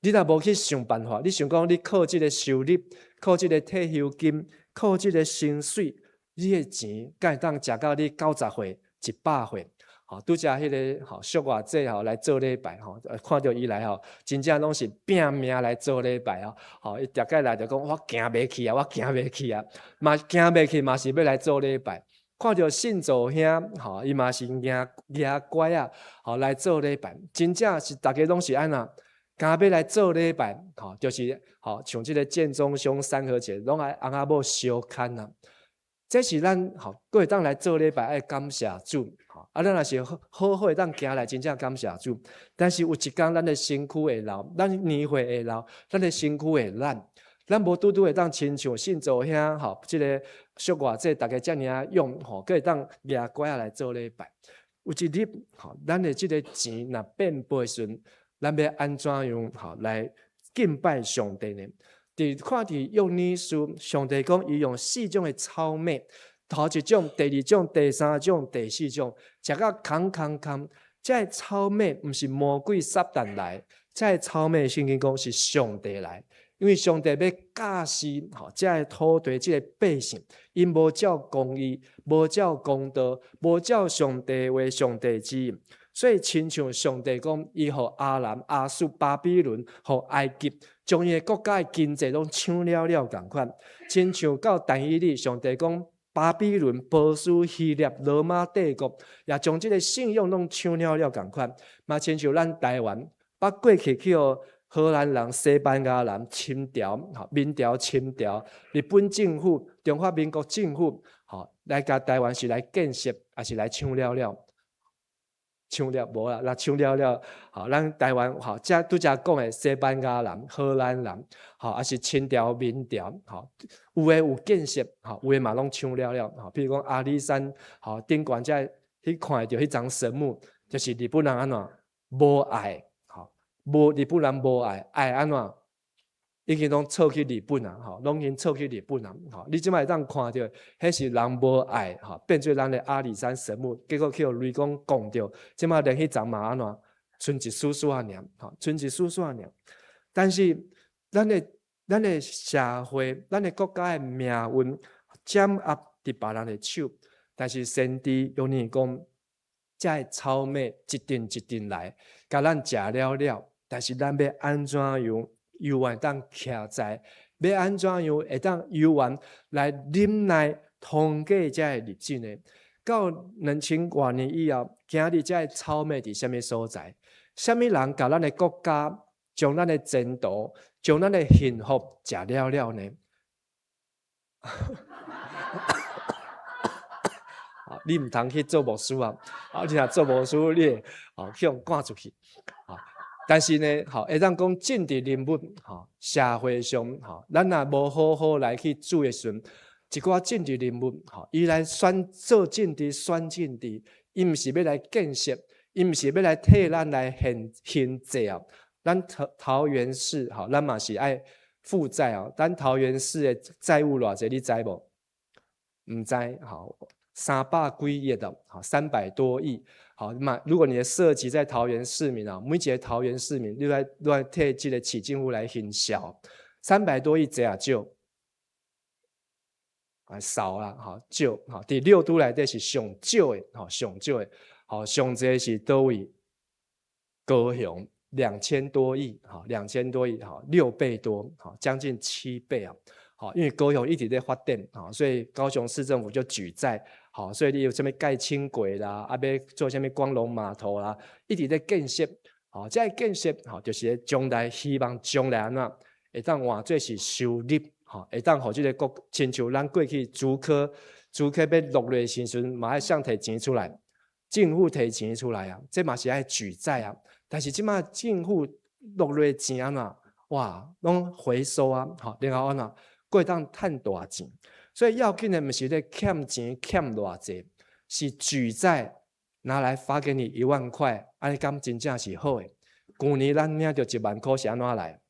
你若無去想辦法，你想講你靠這个收入，靠這个退休金，靠這个薪水，你的錢敢會當食到你90歲、100歲？吼，拄才彼个吼俗話姐吼來做禮拜吼，看著伊來吼，真正攏是拼命來做禮拜哦。吼，伊逐擺來就講我行袂去啊，我行袂去啊，嘛行袂去嘛是欲來做禮拜。看著信祖兄吼，伊嘛是蜈蜈拐仔，吼來做禮拜。真正是逐家攏是按怎，敢欲來做禮拜，吼，就是吼像這个建中兄三和姐，攏愛翁仔某相牽啊。這是咱吼，閣會當來做禮拜，愛感謝主。啊，咱若是好好會當行來，真正感謝主。但是有一工，咱的身軀會老，咱年歲會老，咱的身軀會爛，咱無拄拄會當親像信祖兄吼，這个俗話這逐家遮爾仔勇吼，閣會當蜈拐仔來做禮拜。有一日吼，咱的這个錢若變薄的時陣，咱欲按怎樣吼來敬拜上帝呢？佇看佇約尼書，上帝講伊用四種的草馬，頭一種、第二種、第三種、第四種，食甲空空空。這个草馬毋是魔鬼撒旦來，這个草馬聖經講是上帝來，因為上帝欲教示吼，這个土地、這个百姓，𪜶無照公義，無照公道，無照上帝話、上帝旨意，所以親像上帝講，伊予亞蘭、亞述、巴比倫、予埃及，將伊的國家的經濟攏搶了了仝款，親像到但以理，上帝講巴比倫、波斯、希臘、羅馬帝國，也將這个信仰攏搶了了仝款，嘛親像咱台灣，捌過去去予荷蘭人、西班牙人、清朝、吼明朝、清朝、日本政府、中華民國政府，吼來共台灣是來建設，抑是來搶了了？搶了無啦，若搶了了，吼，咱台灣吼，遮拄才講的西班牙人、荷蘭人，吼，抑是清朝、明朝，吼，有的有建設，吼，有的嘛攏搶了了，吼，比如講阿里山，吼，頂懸遮去看著彼叢神木，就是日本人按怎無愛。無日本人無愛，愛按怎？已經攏撤去日本啊！吼，攏已經撤去日本啊！吼，你這擺會當看著，彼是人無愛，吼，變做咱的阿里山神木，結果去予雷公摃著，這擺連彼叢嘛按怎？賰一絲絲仔爾，吼，賰一絲絲仔爾。但是，咱的社會、咱的國家的命運掌握佇別人的手，但是先知約尼講，這个草麥一陣一陣來，共咱食了了。但是咱欲按怎樣猶原當徛在？欲按怎樣會當猶原來忍耐通過這个日子呢？到2000外年以後，今日這个草麥佇啥物所在？啥物人共咱的國家將咱的前途、將咱的幸福食了了呢？你毋通去做牧師啊！啊，你若做牧師，你會去予趕出去。但是呢，吼，會當講政治人物，吼，社會上，吼，咱若無好好來去注意的時陣，一寡政治人物，吼，伊來選做政治、選政治，伊毋是欲來建設，伊毋是欲來替咱來還還債啊。咱桃園市，吼，咱嘛是愛負債哦。咱桃園市的債務偌濟，你知無？毋知，吼，三百幾億的，吼，300多億。好，那如果你的設籍在桃園市民啊，每一個桃園市民，你來替這個市政府來還債，三百多億濟抑少？啊少啦，吼少，吼，佇六都內底是上少的，吼上少的，吼上濟是佗位？高雄2000多億，吼兩千多億，吼6倍多，吼將近7倍啊，好，因為高雄一直在發展，吼，所以高雄市政府就舉債。好，所以你有啥物蓋輕軌啦，啊，欲做啥物光榮碼頭啦，一直咧建設。好，這个建設，吼，就是將來希望將來按怎會當換做是收入，吼，會當予這个國，親像咱過去竹科，竹科欲落落時陣，嘛愛誰提錢出來，政府提錢出來啊，這嘛是愛舉債啊。但是這擺政府落落錢按怎，哇，攏回收啊，吼，然後按怎，閣會當趁大錢。所以要緊的毋是咧欠錢欠偌濟，是舉債拿來發給你1萬塊，按呢敢真正是好的？舊年咱領著1萬箍是按怎來？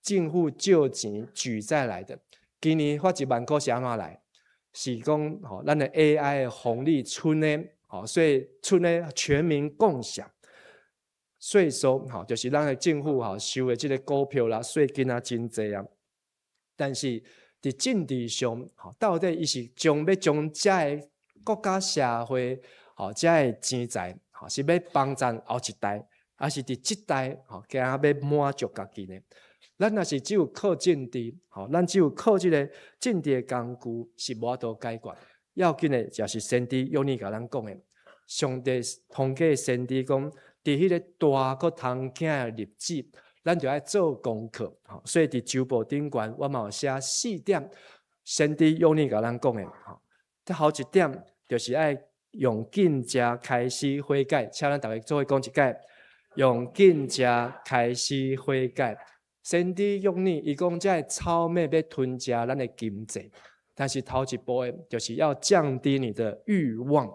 政府借錢舉債來的。今年發一萬箍是按怎來？是講吼，咱的 AI 的紅利出呢，吼，所以出呢全民共享。稅收吼，就是咱的政府吼收的這个股票啦、稅金啊，真濟啊。但是佇政治上，吼，到底伊是將欲將遮个國家社會，吼，遮个錢財，吼，是欲幫贊後一代，抑是佇這代，吼，驚欲滿足家己呢？咱若是只有靠政治，吼，咱只有靠這个政治的工具是無法度解決。要緊的就是先知約尼共咱講的，上帝通過先知講，佇彼个大閣通驚的日子，咱就愛做功課，吼，所以佇週報頂懸，我嘛有寫四點，先知約尼共咱講的，吼，頭一點就是愛用禁食開始悔改，請咱逐家做伙講一擺，用禁食開始悔改。先知約尼伊講，這个草麥欲吞食咱的經濟，但是頭一步的，就是要降低你的慾望，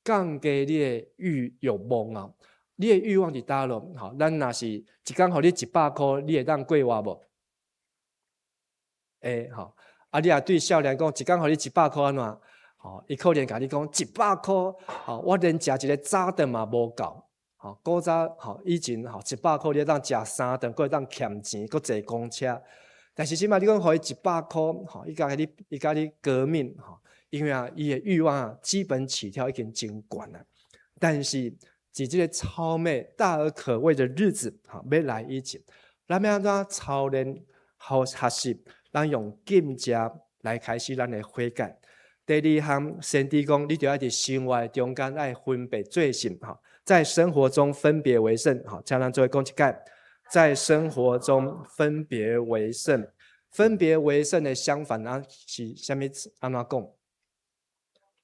降低你的慾望啊。你的慾望佇佗落？吼，咱若是一工予你100箍，你會當過活無？會吼。啊，你若對少年講，一工予你一百箍按怎？吼，伊可能共你講一百箍，吼，我連食一个早頓嘛無夠。吼，古早吼以前吼一百箍你會當食三頓，閣會當儉錢，閣坐公車。但是這擺你講予伊一百箍，吼，伊共你革命，吼，因為啊，伊的慾望啊，基本起跳已經真懸啊。但是，佇這个草麥大而可畏的日子，吼，欲來以前，咱欲按怎操練好學習？咱用禁食來開始咱的悔改。第二項，先知講，你著愛佇生活中間愛分別做聖，吼，在生活中分別為聖，吼，請咱做伙講一擺，在生活中分別為聖。分別為聖的相反啊，是啥物？按怎講？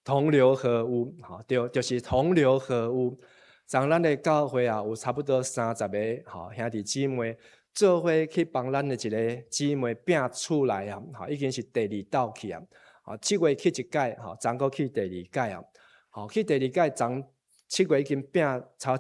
同流合污，吼，對，就是同流合污。昨咱的教會啊，有差不多30個吼兄弟姊妹，做伙去幫咱的一個姊妹拼厝內啊，吼，已經是第二道去啊。吼，7月去一擺，吼，昨閣去第二擺啊。吼，去第二擺，昨7月已經拼超一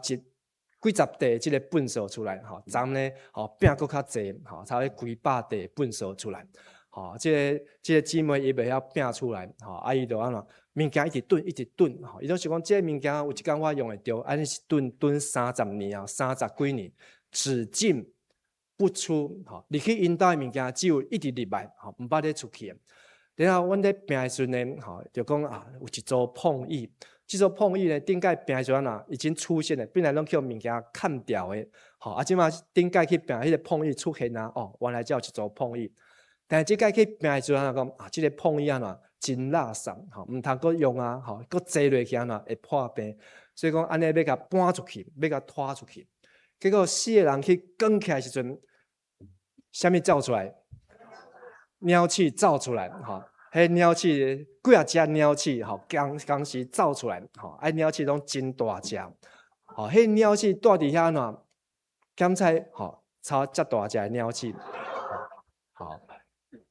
幾十塊這个糞掃出來，吼，昨呢，吼拼閣較濟，吼，差不多幾百塊糞掃出來，吼，這個姊妹伊袂曉拼出來，吼，啊伊就按怎，物件一直囤，一直囤，吼，伊就是講這个物件有一工我用會著，按呢是囤囤30年啊，30幾年，只進不出，吼，入去𪜶兜的物件只有一直入來，吼，毋捌咧出去。然後阮咧拼的時陣呢，吼，就講啊，有一組碰椅。這組碰椅呢，頂擺拼的時陣啊，已經出現了，本來攏去予物件崁掉的，吼，啊，這馬頂擺去拼彼个碰椅出現啊，哦，原來才有一組碰椅。但是這擺去拼的時陣啊，講啊，這个碰椅按怎真垃圾，吼，毋通閣用啊，吼，閣坐落去按怎會破病，所以講按呢欲共搬出去，欲共拖出去。結果四個人去扛起來時陣，啥物走出來？鳥鼠走出來，吼，彼鳥鼠幾仔隻鳥鼠，吼，同同時走出來，吼，啊鳥鼠攏真大隻，吼，彼鳥鼠蹛佇遐按怎？檢查，吼，超遮大隻的鳥鼠，吼，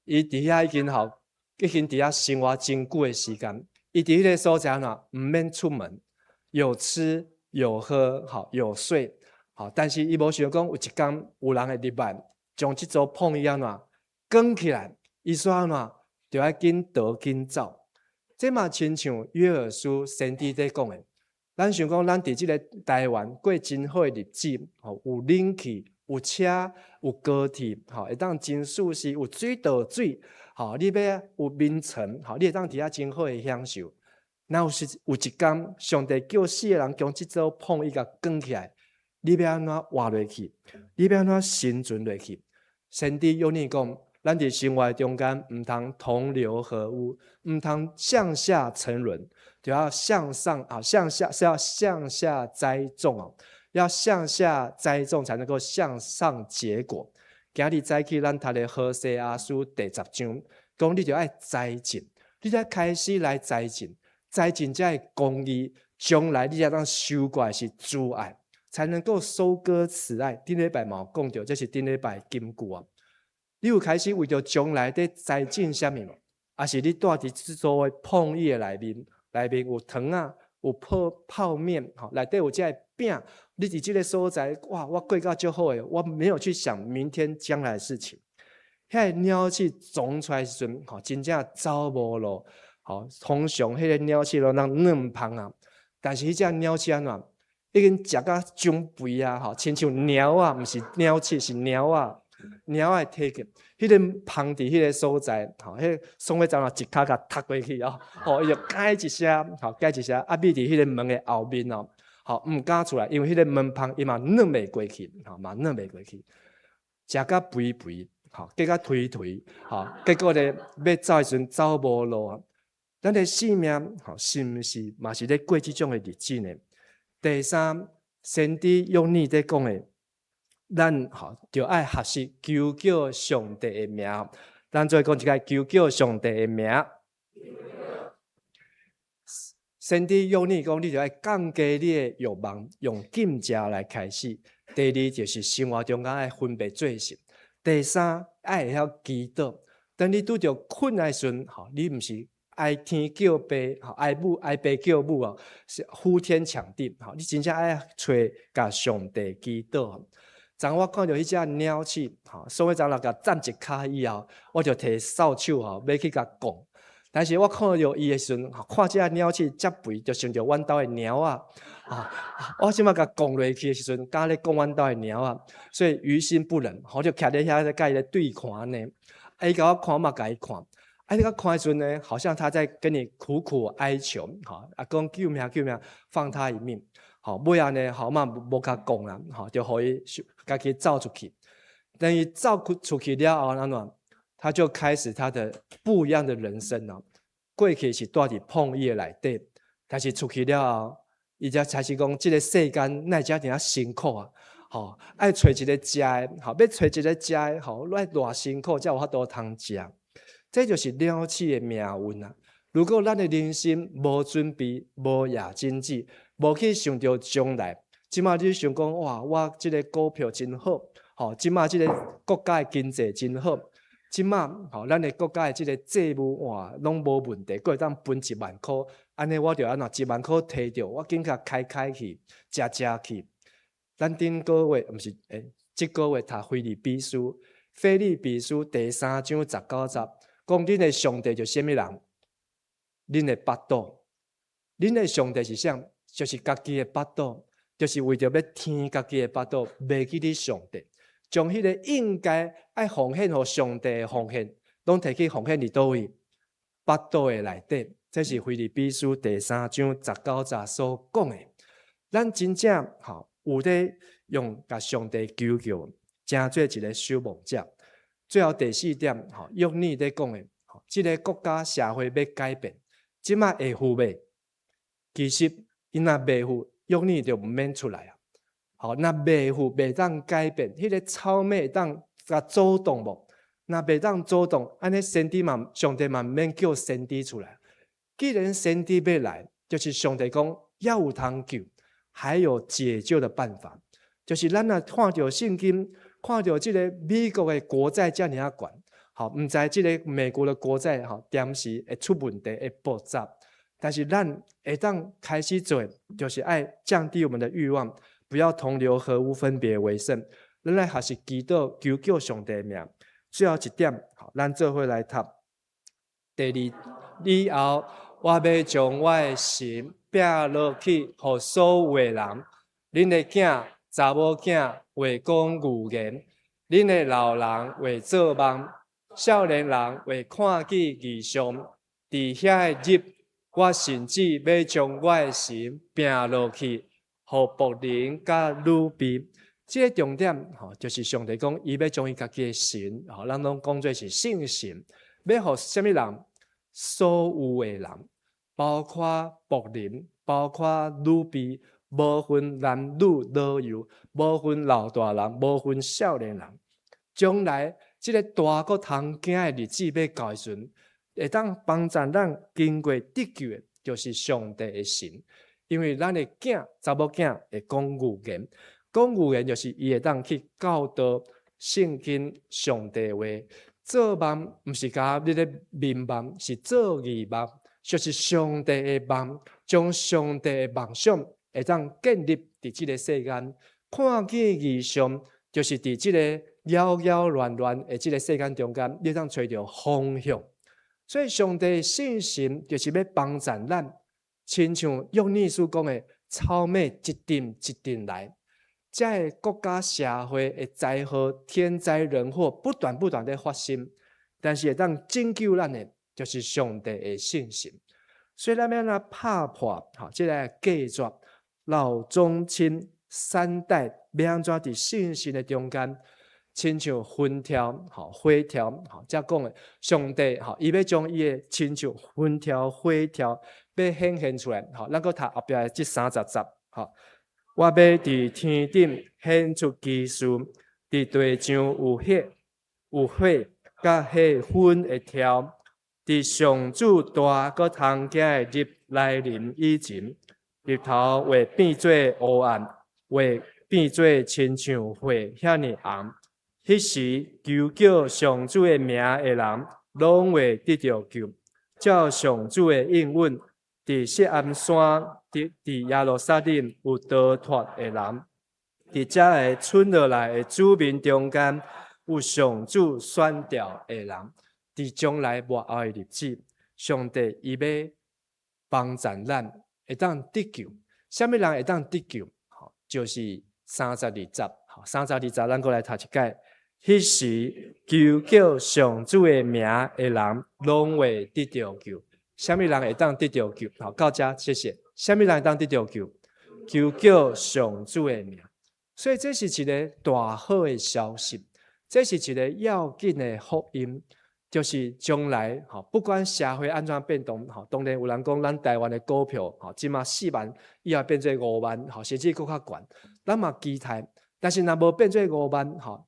伊佇遐已經吼，已經佇遐生活真久的時間，伊佇彼个所在按怎？毋免出門，有吃有喝，吼，有睡，吼，但是伊無想講有一工有人會入來，將這組碰椅按怎？扛起來。伊煞按怎？就愛緊逃緊走。這嘛親像約珥書先知咧講的，咱想講咱佇這个台灣過真好的日子，吼，有冷氣、有車、有高鐵，吼，會當真舒適，有水道水，吼，你欲有眠床，吼，你會當佇遐真好的享受。若有時有一工，上帝叫四个人將這組碰椅共扛起來，你欲按怎活落去？你欲按怎生存落去？先知約尼講，咱佇生活中間毋通同流合污，毋通向下沉淪，就要向上啊，向下是要向下栽種哦，要向下栽種才能夠向上結果。今日早起咱讀的何西阿書第10章，講你著愛栽種，你著愛開始來栽種，栽種才會公義，將來你才當收割的是慈愛，才能夠收割慈愛。頂禮拜嘛有講著，這是頂禮拜金句啊。你有開始為著將來佇栽種啥物無？抑是你蹛佇這組的碰椅的內面，內面有糖仔，有泡泡麵，吼，內底有這个餅。你佇這个所在，哇，我過甲足好的，我沒有去想明天將來的事情。彼个鳥鼠衝出來時陣，吼，真正走無路，吼，通常彼个鳥鼠攏通軟芳啊，但是彼隻鳥鼠按怎？已經食甲傷肥啊，吼，親像貓仔，毋是鳥鼠，是貓仔。貓仔的體格，彼个芳佇彼个所在，吼，彼个爽尾走路一跤共踢過去哦，吼，伊就該一聲，吼，該一聲，啊，覕佇彼个門的後面哦，吼，毋敢出來，因為彼个門縫伊嘛軟袂過去，吼，嘛軟袂過去，食甲肥肥，吼，結甲頹頹，吼，結果咧欲走的時陣走無路啊。咱的生命，吼，是毋是嘛是咧過這種的日子呢？第三，先知約尼咧講的。咱吼著愛學習求叫上帝的名，咱做伙講一擺求叫上帝的名。先知約尼講，你著愛降低你的欲望，用禁食來開始。第二就是生活中間愛分別做聖。第三愛會曉祈禱。當你拄著困難時陣，吼，你毋是哀天叫爸，吼，哀母哀爸叫母哦，是呼天搶地，吼，你真正愛揣共上帝祈禱。昨我看著彼隻鳥鼠，吼，所以昨若共斬一跤以後，我就提掃帚吼，欲去共摃。但是我看著伊的時陣，看這隻鳥鼠遮肥，就想著阮兜的貓仔。啊，我這馬共摃落去的時陣，敢咧摃阮兜的貓仔，所以於心不忍，我就徛咧遐咧共伊咧對看呢。啊，伊共我看，我嘛共伊看。啊，你共看的時陣呢，好像他在跟你苦苦哀求，吼，啊，講救命救命，放他一命。吼，尾仔呢，吼，嘛無共講啦，吼，就予伊家己走出去。等伊走出去了後，按怎？他就開始他的不一樣的人生咯。過去是蹛佇碰椅的內底，但是出去了後，伊才開始講，這个世間哪會遮爾辛苦啊！吼，愛揣一个食的，吼，欲揣一个食的，吼，愛偌辛苦才有法度通食。這就是鳥鼠的命運啊！如果咱的人生無準備、無掖金子，無去想著將來，這馬你想講哇，我這个股票真好，吼，這馬這个國家的經濟真好，這馬吼，咱的國家的這个債務哇，攏無問題，閣會當分1萬箍，按呢我就按怎1萬箍提著，我緊共開開去，食食去。咱頂個月毋是這個月讀腓立比書，腓立比書第三章十九節，講恁的上帝就是啥物人？恁的腹肚，恁的上帝是啥？就是家己的腹肚，就是為著欲填家己的腹肚，袂記得上帝，將彼个應該愛奉獻予上帝的奉獻，攏提去奉獻佇佗位？腹肚的內底。這是腓立比書第三章十九節所講的。咱真正吼有咧用共上帝求叫，成做一个守望者。最後第四點，吼約尼咧講的，這个國家社會欲改變，這馬會赴袂？其實𪜶若袂赴，約尼就毋免出來啊。吼，若袂赴袂當改變，彼个草蜢會當共阻擋無？若袂當阻擋，按呢先知嘛，上帝嘛毋免叫先知出來。既然先知欲來，就是上帝講猶有通救，還有解救的辦法。就是咱若看著聖經，看著這个美國的國債遮爾仔懸，吼，毋知這个美國的國債吼，踮時會出問題，會爆炸。但是咱會當開始做，就是愛降低我們的慾望，不要同流合污，分別為聖。咱來學習祈禱，求叫上帝的名。最後一點，咱做伙來讀。第二，以後我欲將我的神摒落去，予所有的人，恁的囝、查某囝會講預言，恁的老人會做夢，少年人會看見異象。佇遐个日，我甚至欲將我的神摒落去，予僕人佮女婢。這个重點吼，就是上帝講，伊欲將伊家己的神，吼，咱攏講做是聖神，欲予啥物人？所有的人，包括僕人，包括女婢，無分男女老幼，無分老大人，無分少年人。將來這个大閣通驚的日子欲到的時陣，會當幫助咱經過得救的，就是上帝的神。因為咱的囝、查某囝會講預言，講預言就是伊會當去教導聖經上帝話。做夢毋是共你咧眠夢，是做異夢，就是上帝的夢，將上帝的夢想會當建立佇這个世間。看見異象，就是佇這個擾擾亂亂的這个世間中間，你會當揣著方向。所以上帝聖神就是欲幫助咱，親像約尼所講的，草蜢一陣一陣來。這个國家社會的災禍、天災人禍不斷不斷咧發生，但是會當拯救咱的，就是上帝的聖神。所以咱欲按怎拍破吼，這个隔絕老中青三代，欲按怎佇信心的中間，親像雲柱吼、火柱吼，遮講的上帝吼，伊欲將伊的親像雲柱、火柱，欲顯現出來吼。咱閣讀後壁的這三十節吼。我欲佇天頂顯出奇事，佇地上有血、有火，佮火熏的柱。佇上主大閣通驚的日來臨以前，日頭會變做烏暗，月變做親像血遐爾紅。彼時求叫上主的名的人，攏會得著救。照上主的應允，佇錫安山，佇耶路撒冷有逃脫的人，佇遮个剩落來的子民中間，有上主選召的人。佇將來末後的日子，上帝伊欲幫助咱會當得救。啥物人會當得救？就是三十二節。三十二節，咱閣來讀一擺。彼時求叫上主的名的人，攏會得著救。啥物人會當得著救？好，到遮，謝謝。啥物人會當得著救？求叫上主的名。所以這是一个大好的消息，這是一个要緊的福音，就是將來吼，不管社會按怎變動，吼，當然有人講咱台灣的股票，吼，這馬4萬以後變做5萬，吼，甚至閣較懸。咱嘛期待，但是若無變做五萬，吼，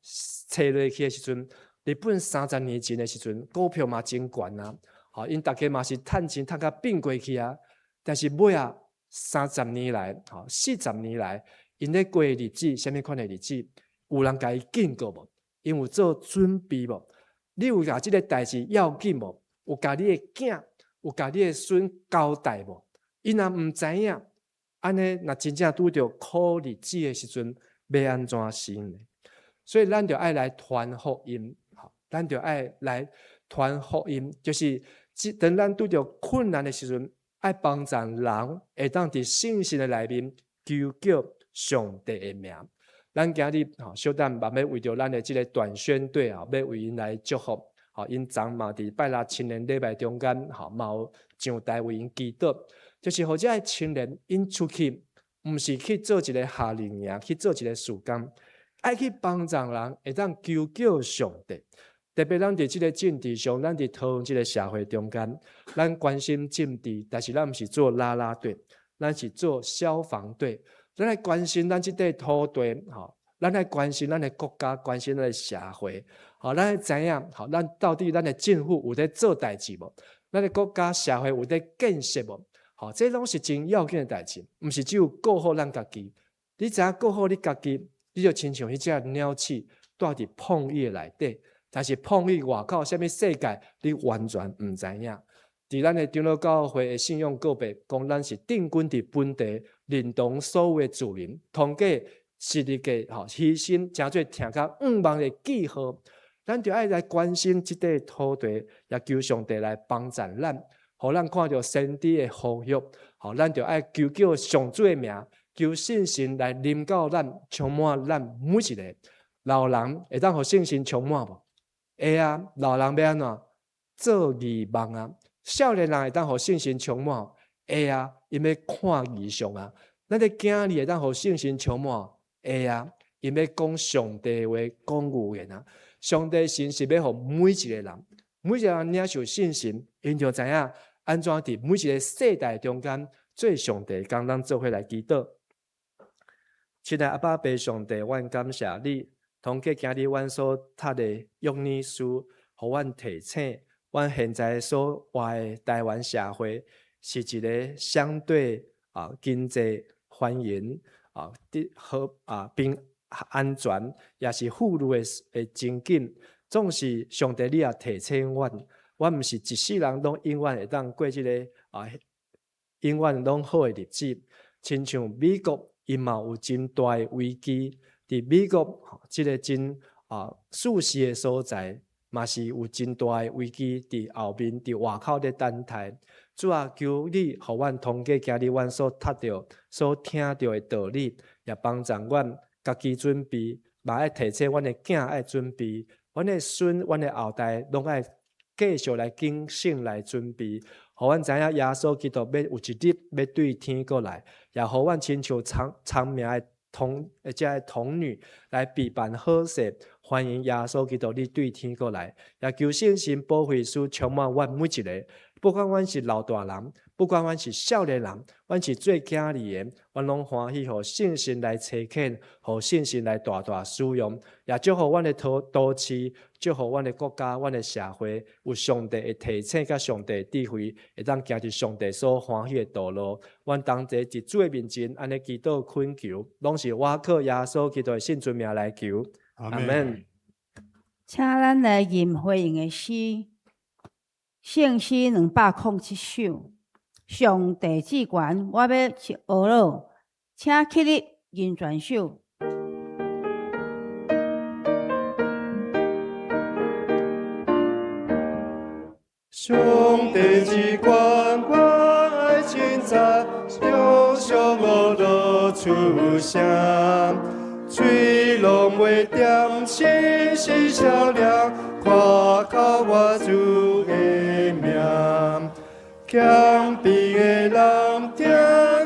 揣落去的時陣，日本三十年前的時陣，股票嘛真懸啊，吼，𪜶逐家嘛是趁錢趁甲變過去啊。但是尾仔三十年來，吼，40年來，𪜶咧過日子，啥物款的日子？有人共伊警告無？𪜶有做準備無？你有共這个代誌要緊無？有共你的囝，有共你的孫交代無？𪜶若毋知影，按呢，若真正拄著苦日子的時陣，欲按怎生呢？所以咱就愛來傳福音，吼，咱就愛來傳福音，就是當咱拄著困難的時陣，愛幫助人會當佇信心的內面求叫上帝的名。咱今日吼，小等嘛欲為著咱的這个短宣隊啊，欲為𪜶來祝福。吼，𪜶昨嘛佇拜六青年禮拜中間，吼，嘛有上台為𪜶祈禱，就是予這个青年𪜶出去，毋是去做一个夏令營，去做一个事工，愛去幫助人，會當求叫上帝。特別咱佇這个政治上，咱佇桃園這个社會中間，咱關心政治，但是咱毋是做啦啦隊，咱是做消防隊。咱愛關心咱這塊土地，吼，咱愛關心咱的國家，關心咱的社會，吼，咱愛知影，吼，咱到底咱的政府有咧做代誌無？咱的國家社會有咧建設無？吼，這攏是真要緊的代誌，毋是只有顧好咱家己。你知影顧好你家己，你就親像彼隻鳥鼠蹛佇膨椅的內底，但是膨椅外口啥物世界，你完全毋知影。佇咱的長老教會的信仰告白，講咱是定根佇本地，認同所有的住民，通過十字架吼犧牲，成做疼甲向望的記號。咱就愛來關心這塊土地，也求上帝來幫助咱，予咱看著先知的呼籲，吼，咱就愛求叫上主的名，求聖神來臨到咱，充滿咱每一个老人，會當予聖神充滿無？會啊，老人欲按怎做異夢啊？少年人會當予聖神充滿？會啊，𪜶欲看異象啊。咱的囝兒會當予聖神充滿？會啊，𪜶欲講上帝話，講預言啊。上帝神是欲予每一个人，每一个人領受聖神，𪜶就知影按怎佇每一个世代中間做上帝工，咱做伙來祈禱。親愛的阿爸父上帝，阮感謝你，通過今日阮所讀的約尼書，予阮提醒，阮現在所活的台灣社會是一个相對啊經濟繁榮啊的好啊平安全，也是富裕的情景。總是上帝你也提醒阮，阮毋是一世人攏永遠會當過這个啊永遠攏好的日子。親像美國，伊嘛有真大的危機。佇美國這个真啊舒適的所在，嘛是有真大的危機佇後面，佇外口咧等待。主啊，求你予阮通過今日阮所讀著、所聽著的道理，也幫助阮家己準備，嘛愛提醒阮的囝愛準備，阮的孫、阮的後代攏愛繼續來警醒來準備，予阮知影耶穌基督欲有一日欲對天國來，也予阮親像聰聰明的童，這个童女來備辦好勢，歡迎耶穌基督你對天國來，也求聖神保惠師充滿阮每一个，不管阮是老大人，不管阮是少年人，阮是做囝兒的，阮攏歡喜予聖神來差遣，予聖神來大大使用，也祝福阮的都市，祝福阮的國家，阮的社會，有上帝的提醒佮上帝的智慧，會當行佇上帝所歡喜的道路。阮同齊佇主的面前，按呢祈禱懇求，攏是倚靠耶穌基督的聖尊名來求。阿門。請咱來吟回應的詩，聖詩207首。上帝至懸，我欲學了，請起立吟全首。上帝至懸，我愛稱讚，常常我樂出聲，喙攏袂恬，心是閃亮，誇口我主的名。謙卑的人聽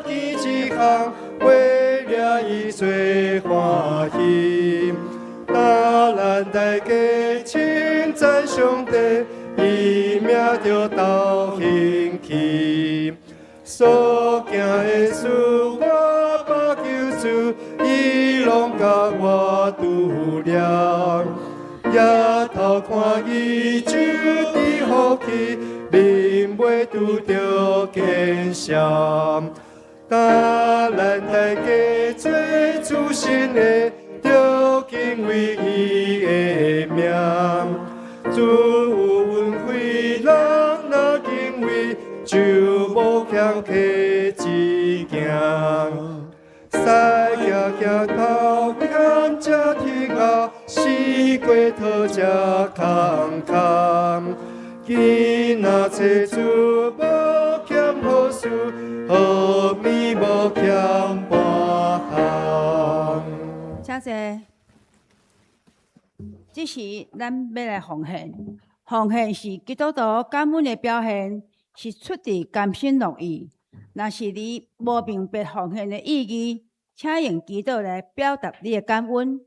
見這項，為了伊做歡喜。若咱大家稱讚上帝，伊名就鬥興起。所行的事，我百求主，伊攏共我量。抬头看伊就伫福气，面袂拄著艰险。但咱大家做主神的，著敬畏伊的名。主有恩惠，人若敬畏，就無欠客一件。驶行行头欠才天后，四过讨才空空。囡仔找主無欠好事，好物無欠半項。請坐。這時，咱欲來奉獻。奉獻是基督徒感恩的表現，是出自甘心樂意。若是你無明白奉獻的意義，請用祈禱來表達你的感恩。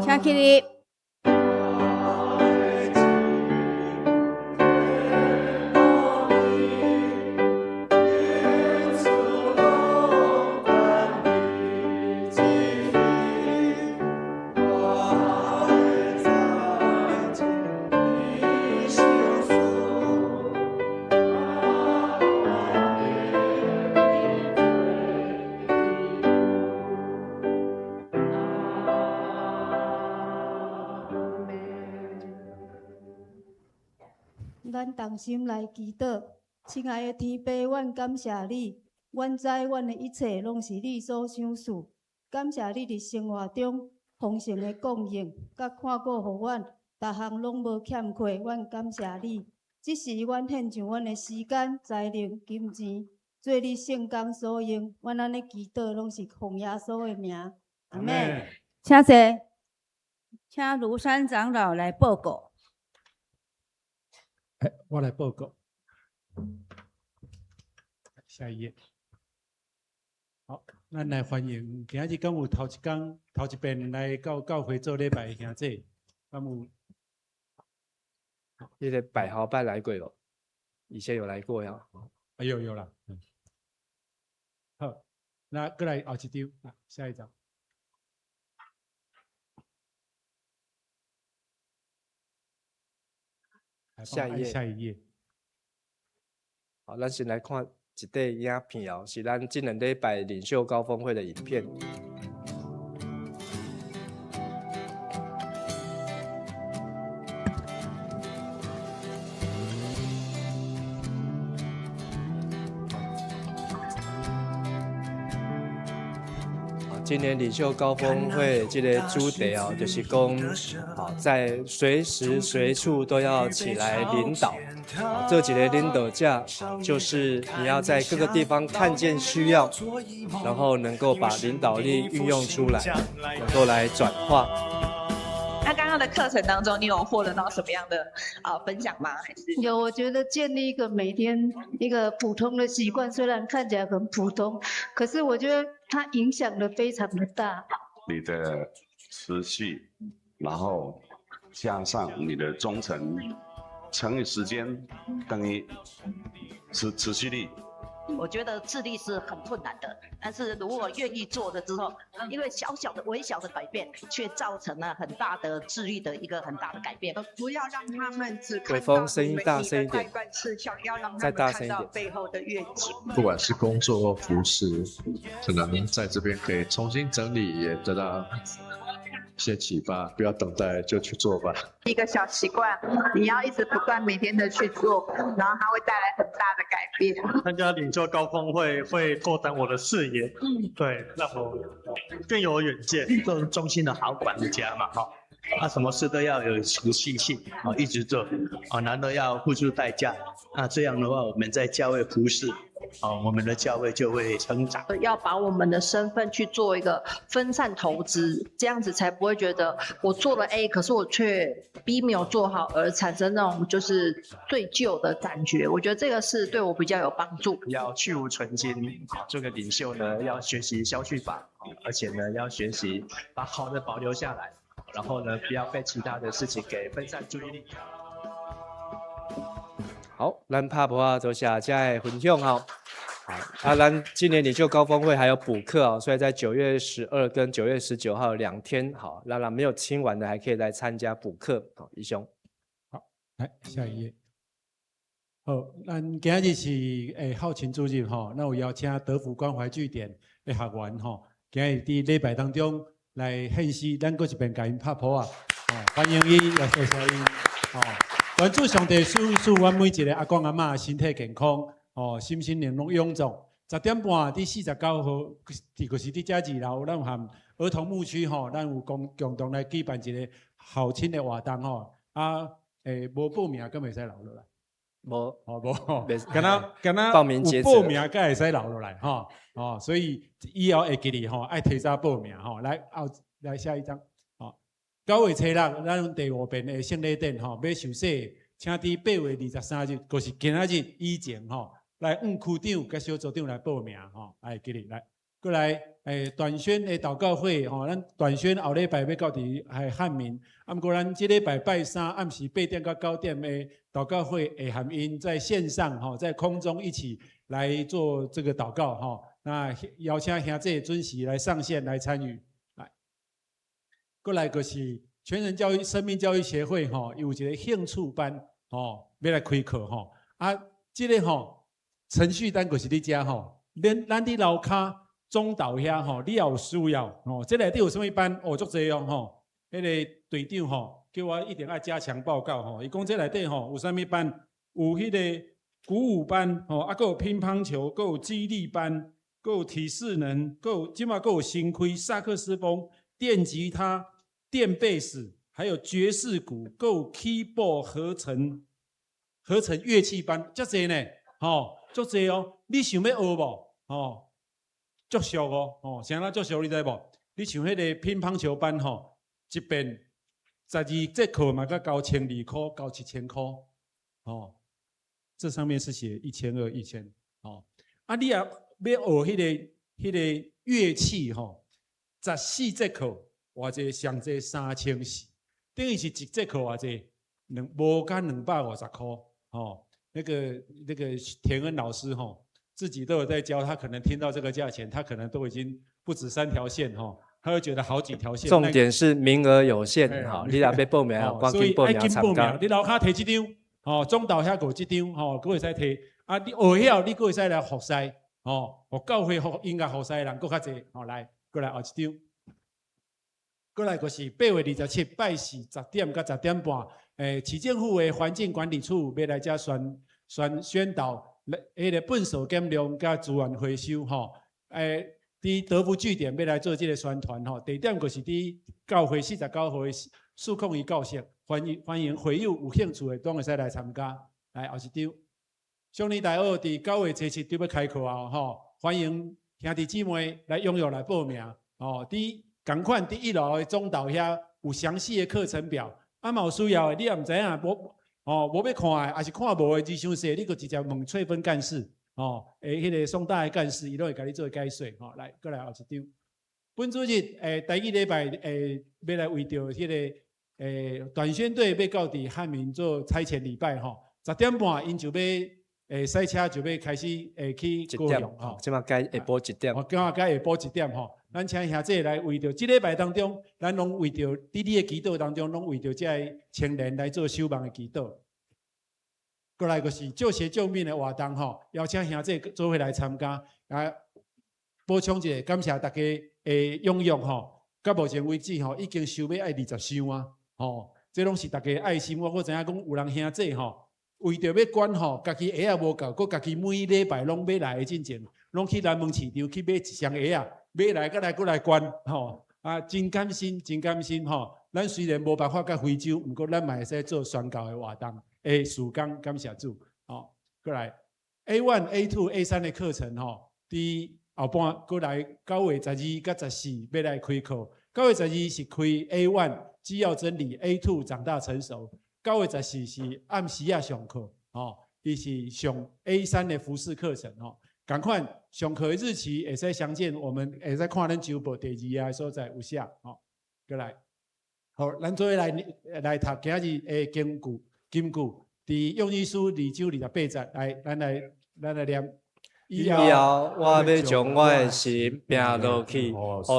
請起立。咱同心來祈禱，親愛的天父，阮感謝你，阮知阮的一切攏是你所賞賜，感謝你佇生活中豐盛的供應，佮看顧予阮，逐項攏無欠缺，阮感謝你。這時，阮獻上阮的時間、才能、金錢，做你聖工所用。阮按呢祈禱，攏是奉耶穌的名，阿們。請坐，請廬山長老來報告。我來報告。下一頁。好，咱來歡迎今仔日敢有頭一工、頭一遍來到教會做禮拜的兄弟，敢有？彼个百豪拜來過無？以前有來過呀。啊，有有啦。好，那閣來後一張，下一張。下一頁，下一頁。好，咱先來看一塊影片哦，是咱這兩禮拜領袖高峰會的影片。今年領袖高峰會這個主題哦，就是講，啊，在隨時隨處都要起來領導，啊，這幾個領導者，就是你要在各個地方看見需要，然後能夠把領導力運用出來，能夠來轉化。那剛剛的課程當中，你有獲得到什麼樣的分享嗎？還是有，我覺得建立一個每天一個普通的習慣，雖然看起來很普通，可是我覺得它影響的非常的大。你的持續，然後加上你的忠誠，乘以時間等於持續力。我覺得自律是很困難的，但是如果願意做了之後，因為小小的微小的改變，卻造成了很大的自律的一個很大的改變。不要讓他們只看偉峰聲音大聲一點，想要讓再大聲一點。背後的願景。不管是工作或服事，可能在這邊可以重新整理，也得到一些啟發。不要等待，就去做吧。一個小習慣，你要一直不斷每天的去做，然後它會帶來很大的改變。參加領袖高峰會會拓展我的視野，對，讓我更有遠見。做中心的好管家嘛，哈，他什麼事都要有持續性，啊，一直做，啊，難得要付出代價，那這樣的話，我們在教會服事，啊，我們的教會就會成長。要把我們的身份去做一個分散投資，這樣子才不會覺得我做了 A，可是我卻 B 沒有做好，而產生那種就是罪疚的感覺。我覺得這個是對我比較有幫助。要去蕪存菁，做個領袖呢，要學習消去法，而且呢，要學習把好的保留下來，然後呢，不要被其他的事情給分散注意力。好，咱拍噗仔多謝遮的分享吼。啊，咱今年領袖高峰會還有補課哦，所以在9月12跟9月19號2天，好，那沒有聽完的還可以來參加補課。好，弟兄。好，來下一頁。好，咱今日是後勤主任吼，咱有邀請德福關懷據點的學員吼，今日佇禮拜當中來獻詩，咱閣一遍共𪜶拍噗仔，歡迎伊，也謝謝𪜶，吼。願主上帝賜賜阮每一個阿公阿嬤身體健康，哦，身心靈攏勇壯。10點半佇49號，就是佇遮二樓，咱有含兒童牧區吼，咱有共同來舉辦一個校慶的活動吼。啊，無報名敢會使留落來？無，哦無，敢若敢若報名有報名才會使留落來吼。哦，所以以後會記得吼，愛提早報名吼。來，後來下一張。吼，9月初6，咱第五遍的聖禮典吼，欲受洗，請佇8月23日，就是今仔日以前吼，來向區長佮小組長來報名吼，愛記得來。過來，短宣的禱告會吼，咱短宣後禮拜欲到佇漢民，啊，毋過咱這禮拜拜三暗時8點到9點的禱告會，會含𪜶在線上吼，在空中一起來做這個禱告吼。那邀請兄弟準時來上線來參與。來，過來就是全人教育生命教育協會吼，有一個興趣班吼，欲來開課吼。啊，這個吼程序單就是佇遮吼，咱佇樓跤總導遐吼，你也有需要吼，這內底有啥物班哦，足濟哦吼。彼個隊長吼，叫我一定愛加強報告吼。伊講這內底吼有啥物班？有彼個鼓舞班吼，啊，閣有乒乓球，閣有肌力班，閣有體適能，閣有這馬閣有新開薩克斯風、電吉他、電貝斯，還有爵士鼓，閣有 keyboard 合成樂器班，遮濟呢，吼，足濟哦。你想欲學無？吼，足俗哦，吼，啥物足俗你知無？你像彼個乒乓球班吼，一遍12節課嘛，閣交1200箍，交7000箍，吼，這上面是寫1200、1000，吼，啊，你若欲學彼個樂器吼，14節課偌濟，上濟3400，等於是一節課偌濟，無甲250箍，吼，那個田恩老師吼，自己都有在教，他可能聽到這個價錢，他可能都已經不止三條線吼，他會覺得好幾條線。重點是名額有限，吼，你若欲報名，趕緊報名參加。你樓跤提這張，吼，總導遐閣有這張，吼，閣會使提。啊，你學曉，你閣會使來服侍，吼，予教會服音樂服侍的人閣較濟，吼，來，過來後一張。過來就是8月27拜四10點到10點半，市政府的環境管理處欲來遮宣導。彼個糞掃減量佮資源回收吼，佇德福據點欲來做這個宣傳吼，地點就是佇教會49號的401教室，歡迎會友有興趣的攏會使來參加。來後一張，少年大學佇9月初7就欲開課啊吼，歡迎兄弟姊妹來踴躍來報名吼。佇仝款佇一樓的總導遐有詳細的課程表，啊嘛有需要的，你也毋知影無。哦，無欲看的，抑是看無的字傷細，你閣直接問翠芬幹事，哦，彼個宋大的幹事，伊攏會共你做解說，吼，來，過來後一張。本主日，台語禮拜，欲來為著彼個短宣隊欲到佇漢民做差遣禮拜吼，10點半𪜶就欲賽車就欲開始去高雄吼。這馬改下晡一點。哦，今仔改下晡一點吼。咱請兄弟來為著這禮拜當中，咱攏為著佇你的祈禱當中，攏為著這个青年來做守望的祈禱。過來就是救鞋救命的活動吼，邀請兄弟做伙來參加。啊，補充一下，感謝大家的踴躍吼。到目前為止吼，已經收欲愛20箱啊，吼，這攏是大家的愛心。我閣知影講有人兄弟吼，為著欲捐吼，家己鞋仔無夠，閣家己每禮拜攏欲來的進前，攏去南門市場去買一箱鞋仔，買來閣來閣來捐吼。啊，真感心，真感心吼。咱雖然無辦法到非洲，毋過咱嘛會使做宣教的活動的事工，感謝主。吼，過來 A1、A2、A3的課程吼，佇後半過來9月12佮14欲來開課。9月12是開 A1 基要真理，A2 長大成熟。9月14是暗時仔上課，吼，伊是上 A3的服事課程，吼。仝款上課的日期會使詳見，我們會使看咱週報第二頁的所在有寫，吼。過來，好，咱做伙來來讀今日的經句，金句，佇約珥書2章28節，來，咱來念。以後我欲將我的神拚落去，予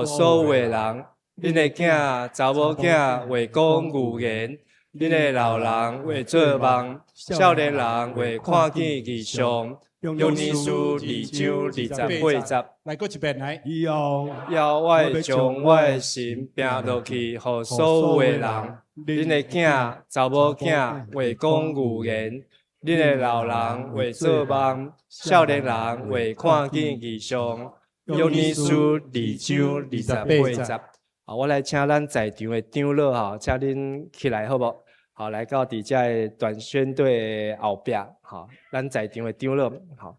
所有的人，恁的囝、查某囝會講預言，恁的老人會做夢，少年人會看見異象。約珥書2章28節。來，閣一遍來。以後，以後我會將我的神拚落去，予所有的人，恁的囝、查某囝會講預言，恁的老人會做夢，少年人會看見異象。約珥書2章28節。好，我來請咱在場的長老吼，請恁起來好無？好，來到佇遮的短宣隊的後壁，吼，咱在場的長老，吼，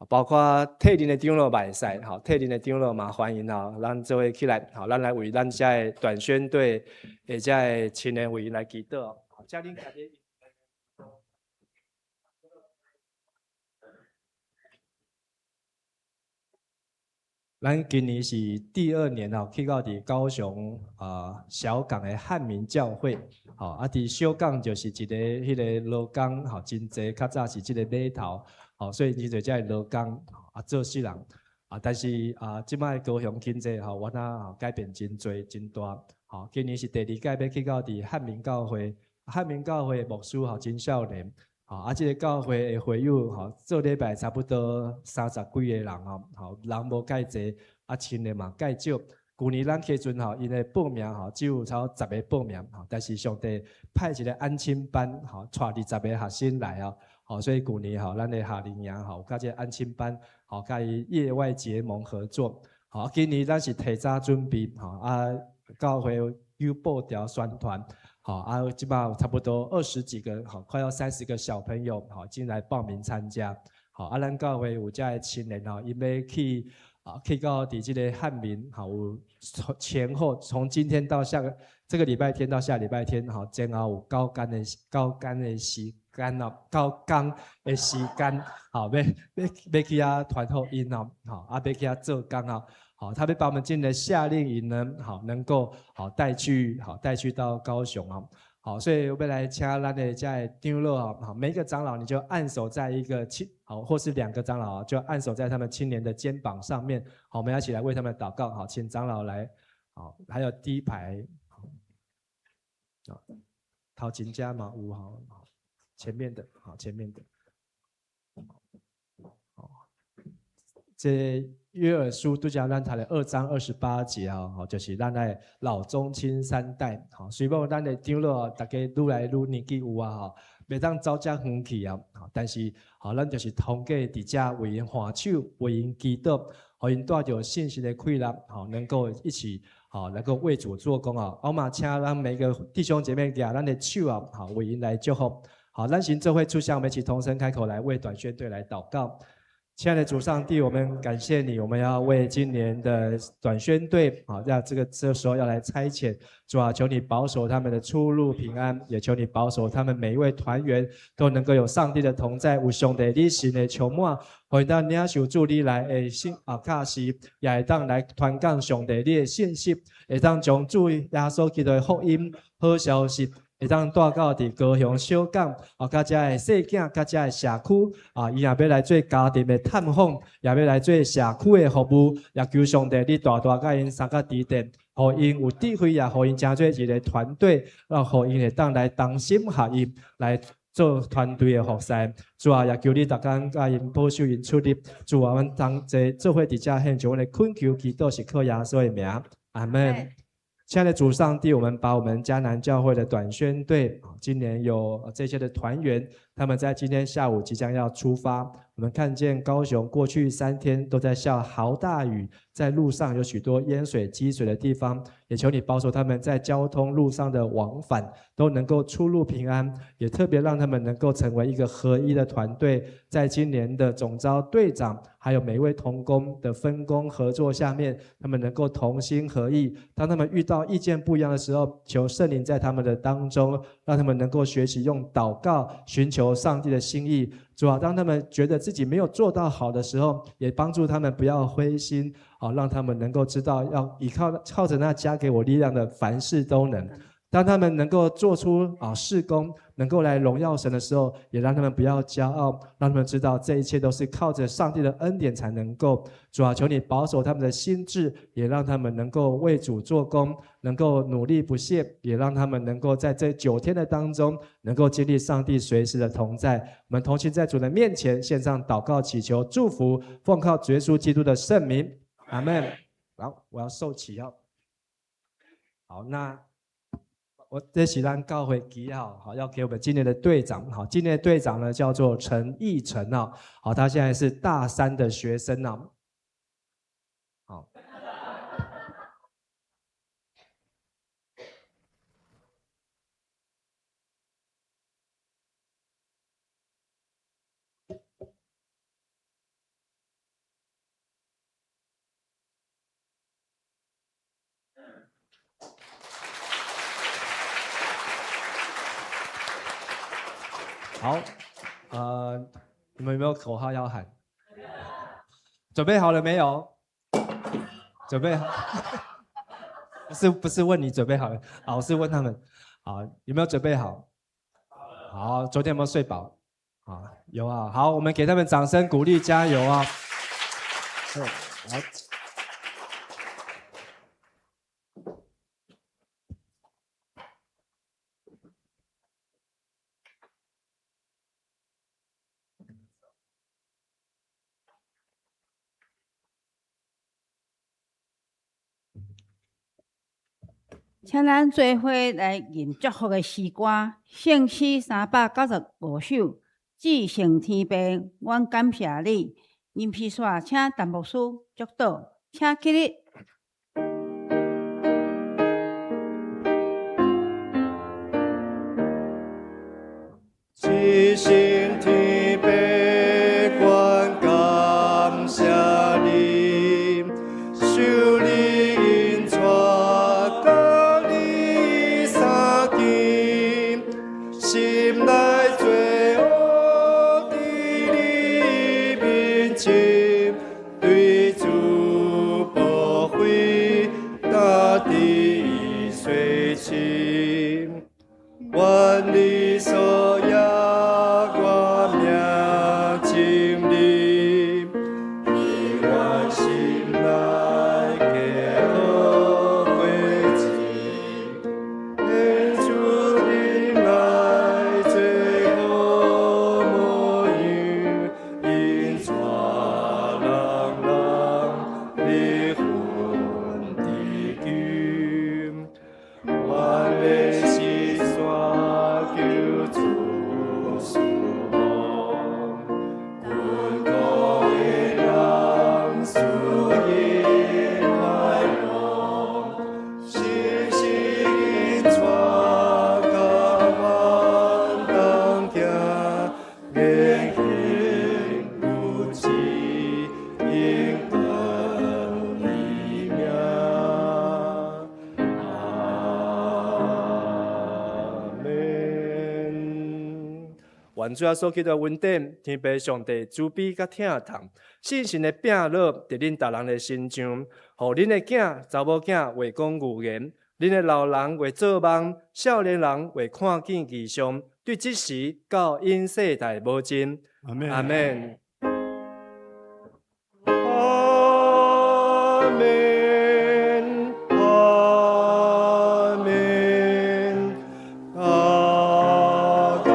包括退任的長老嘛會使，吼，退任的長老嘛歡迎吼，咱做伙起來，吼，咱來為咱遮的短宣隊的遮的青年委員來祈禱。好，請恁家己。咱今年是第二年吼，去到佇高雄啊小港的漢民教會，吼啊佇小港就是一个彼个勞工吼，真濟，較早是這个碼頭，吼，所以真濟遮的勞工啊做穡人啊，但是啊這擺高雄經濟吼，原來吼改變真濟真大，吼今年是第二屆欲去到佇漢民教會，漢民教會的牧師吼真少年。吼，啊，這個教會的會友吼，做禮拜差不多三十幾个人吼，吼人無蓋濟，啊，青年嘛蓋少。舊年咱去的時陣吼，𪜶的報名吼，只有差不多十个報名吼，但是上帝派一个安親班吼，帶20个學生來哦，吼，所以舊年吼，咱的夏令營吼，有佮這個安親班吼，佮伊業外結盟合作。吼，今年咱是提早準備吼，啊，教會有報條宣傳。好啊，這擺差不多20幾個，好，快要30個小朋友，好進來報名參加。好，啊，咱教會有遮的青年吼，𪜶欲去啊，去到佇這個漢民，好，有從前後，從今天到下個這個禮拜天到下禮拜天，好，前後有9工的時間哦，9工的時間，好，欲去遐傳福音哦，好，啊，欲去遐做工哦。好，他欲把我們今年的夏令營呢，好，能夠好帶去，好帶去到高雄哦。好，所以欲來請咱的遮的長老好，每一個長老你就按手在一個青，好，或是兩個長老就按手在他們青年的肩膀上面。好，我們一起來為他們禱告。好，請長老來。好，還有第一排，好，頭前遮嘛有好，前面的，好，前面的。好，這約珥書拄才咱讀的2章28節哦，吼，就是咱的老中青三代，吼，雖講咱的長老大家愈來愈年紀有啊，吼，袂當走遮遠去啊，吼，但是吼，咱就是通過佇遮為𪜶按手，為𪜶祈禱，予𪜶帶著信心的氣力，吼，能夠一起，吼，能夠為主做工啊。我嘛請咱每個弟兄姐妹舉咱的手啊，好，為𪜶來祝福。好，咱先做伙出聲，我們一起同聲開口來為短宣隊來禱告。親愛的主上帝，我們感謝你，我們要為今年的短宣隊，好，要這時候要來差遣，主啊，求你保守他們的出入平安，也求你保守他們每一位團員都能夠有上帝的同在，有上帝你神的充滿，予𪜶當領受主你來的信啊，教示，也會當來傳講上帝你的信息，會當將主耶穌基督的福音好消息，會當帶到佇高雄小港，啊，佮遮的細囝，佮遮的社區，啊，伊若欲來做家庭的探訪，也欲來做社區的服務，也求上帝你大大佮𪜶相佮指點，予𪜶有智慧，也予𪜶成做一個團隊，啊，予𪜶會當來同心合意來做團隊的服侍。主啊，也求你逐工佮𪜶保守𪜶出入。主啊，阮同齊做伙佇遮獻上阮的懇求，祈禱是靠耶穌的名，阿們。親愛的主上帝，我們把我們迦南教會的短宣隊，今年有這些的團員，他們在今天下午即將要出發。我們看見高雄過去3天都在下豪大雨，在路上有許多淹水積水的地方，也求你保守他們在交通路上的往返都能夠出入平安，也特別讓他們能夠成為一個合一的團隊，在今年的總召隊長還有每一位同工的分工合作下面，他們能夠同心合意。當他們遇到意見不一樣的時候，求聖靈在他們的當中，讓他們能夠學習用禱告尋求上帝的心意。主啊，當他們覺得自己沒有做到好的時候，也幫助他們不要灰心，啊，讓他們能夠知道要依靠靠着那加給我力量的，凡事都能。當他們能夠做出啊事工，能夠來榮耀神的時候，也讓他們不要驕傲，讓他們知道這一切都是靠着上帝的恩典才能夠。主啊，求你保守他們的心志，也讓他們能夠為主做工，能夠努力不懈，也讓他們能夠在這9天的當中，能夠經歷上帝隨時的同在。我們同心在主的面前獻上禱告、祈求、祝福，奉靠主耶穌基督的聖名，阿門。好，我要授旗哦。好，那。我這是咱教會旗號，好，要給我們今年的隊長，好，今年的隊長呢叫做陳奕晨哦，好，他現在是大三的學生哦，好，好，你們有沒有口號要喊？準備好了沒有？準備好？不是，不是問你準備好了，好，我是問他們，好，有沒有準備好？好，昨天有沒有睡飽？啊，有啊。好，我們給他們掌聲鼓勵，加油啊！好。請咱做伙來吟祝福的詩歌，聖詩395首，至聖天父，阮感謝你。吟詩煞，請陳牧師祝禱，請起立。至聖天父，阮感謝你，受你引帶佮你相見，心內罪惡佇你面前，對主寶血大地洗清，願你所耶我名稱你，以阮心內加好過子，顯出恁愛最好模樣，引帶人來愿主耶稣基督恩典、天父上帝慈悲佮疼痛、圣神的摒落伫恁逐人的身上，予恁的囝、查某囝會講預言，恁的老人會做夢，少年人會看見異象。對這時到永世代無盡。阿們。阿們。阿們，阿們，大家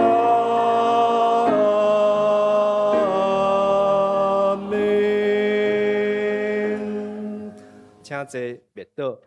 阿們。請坐，默禱。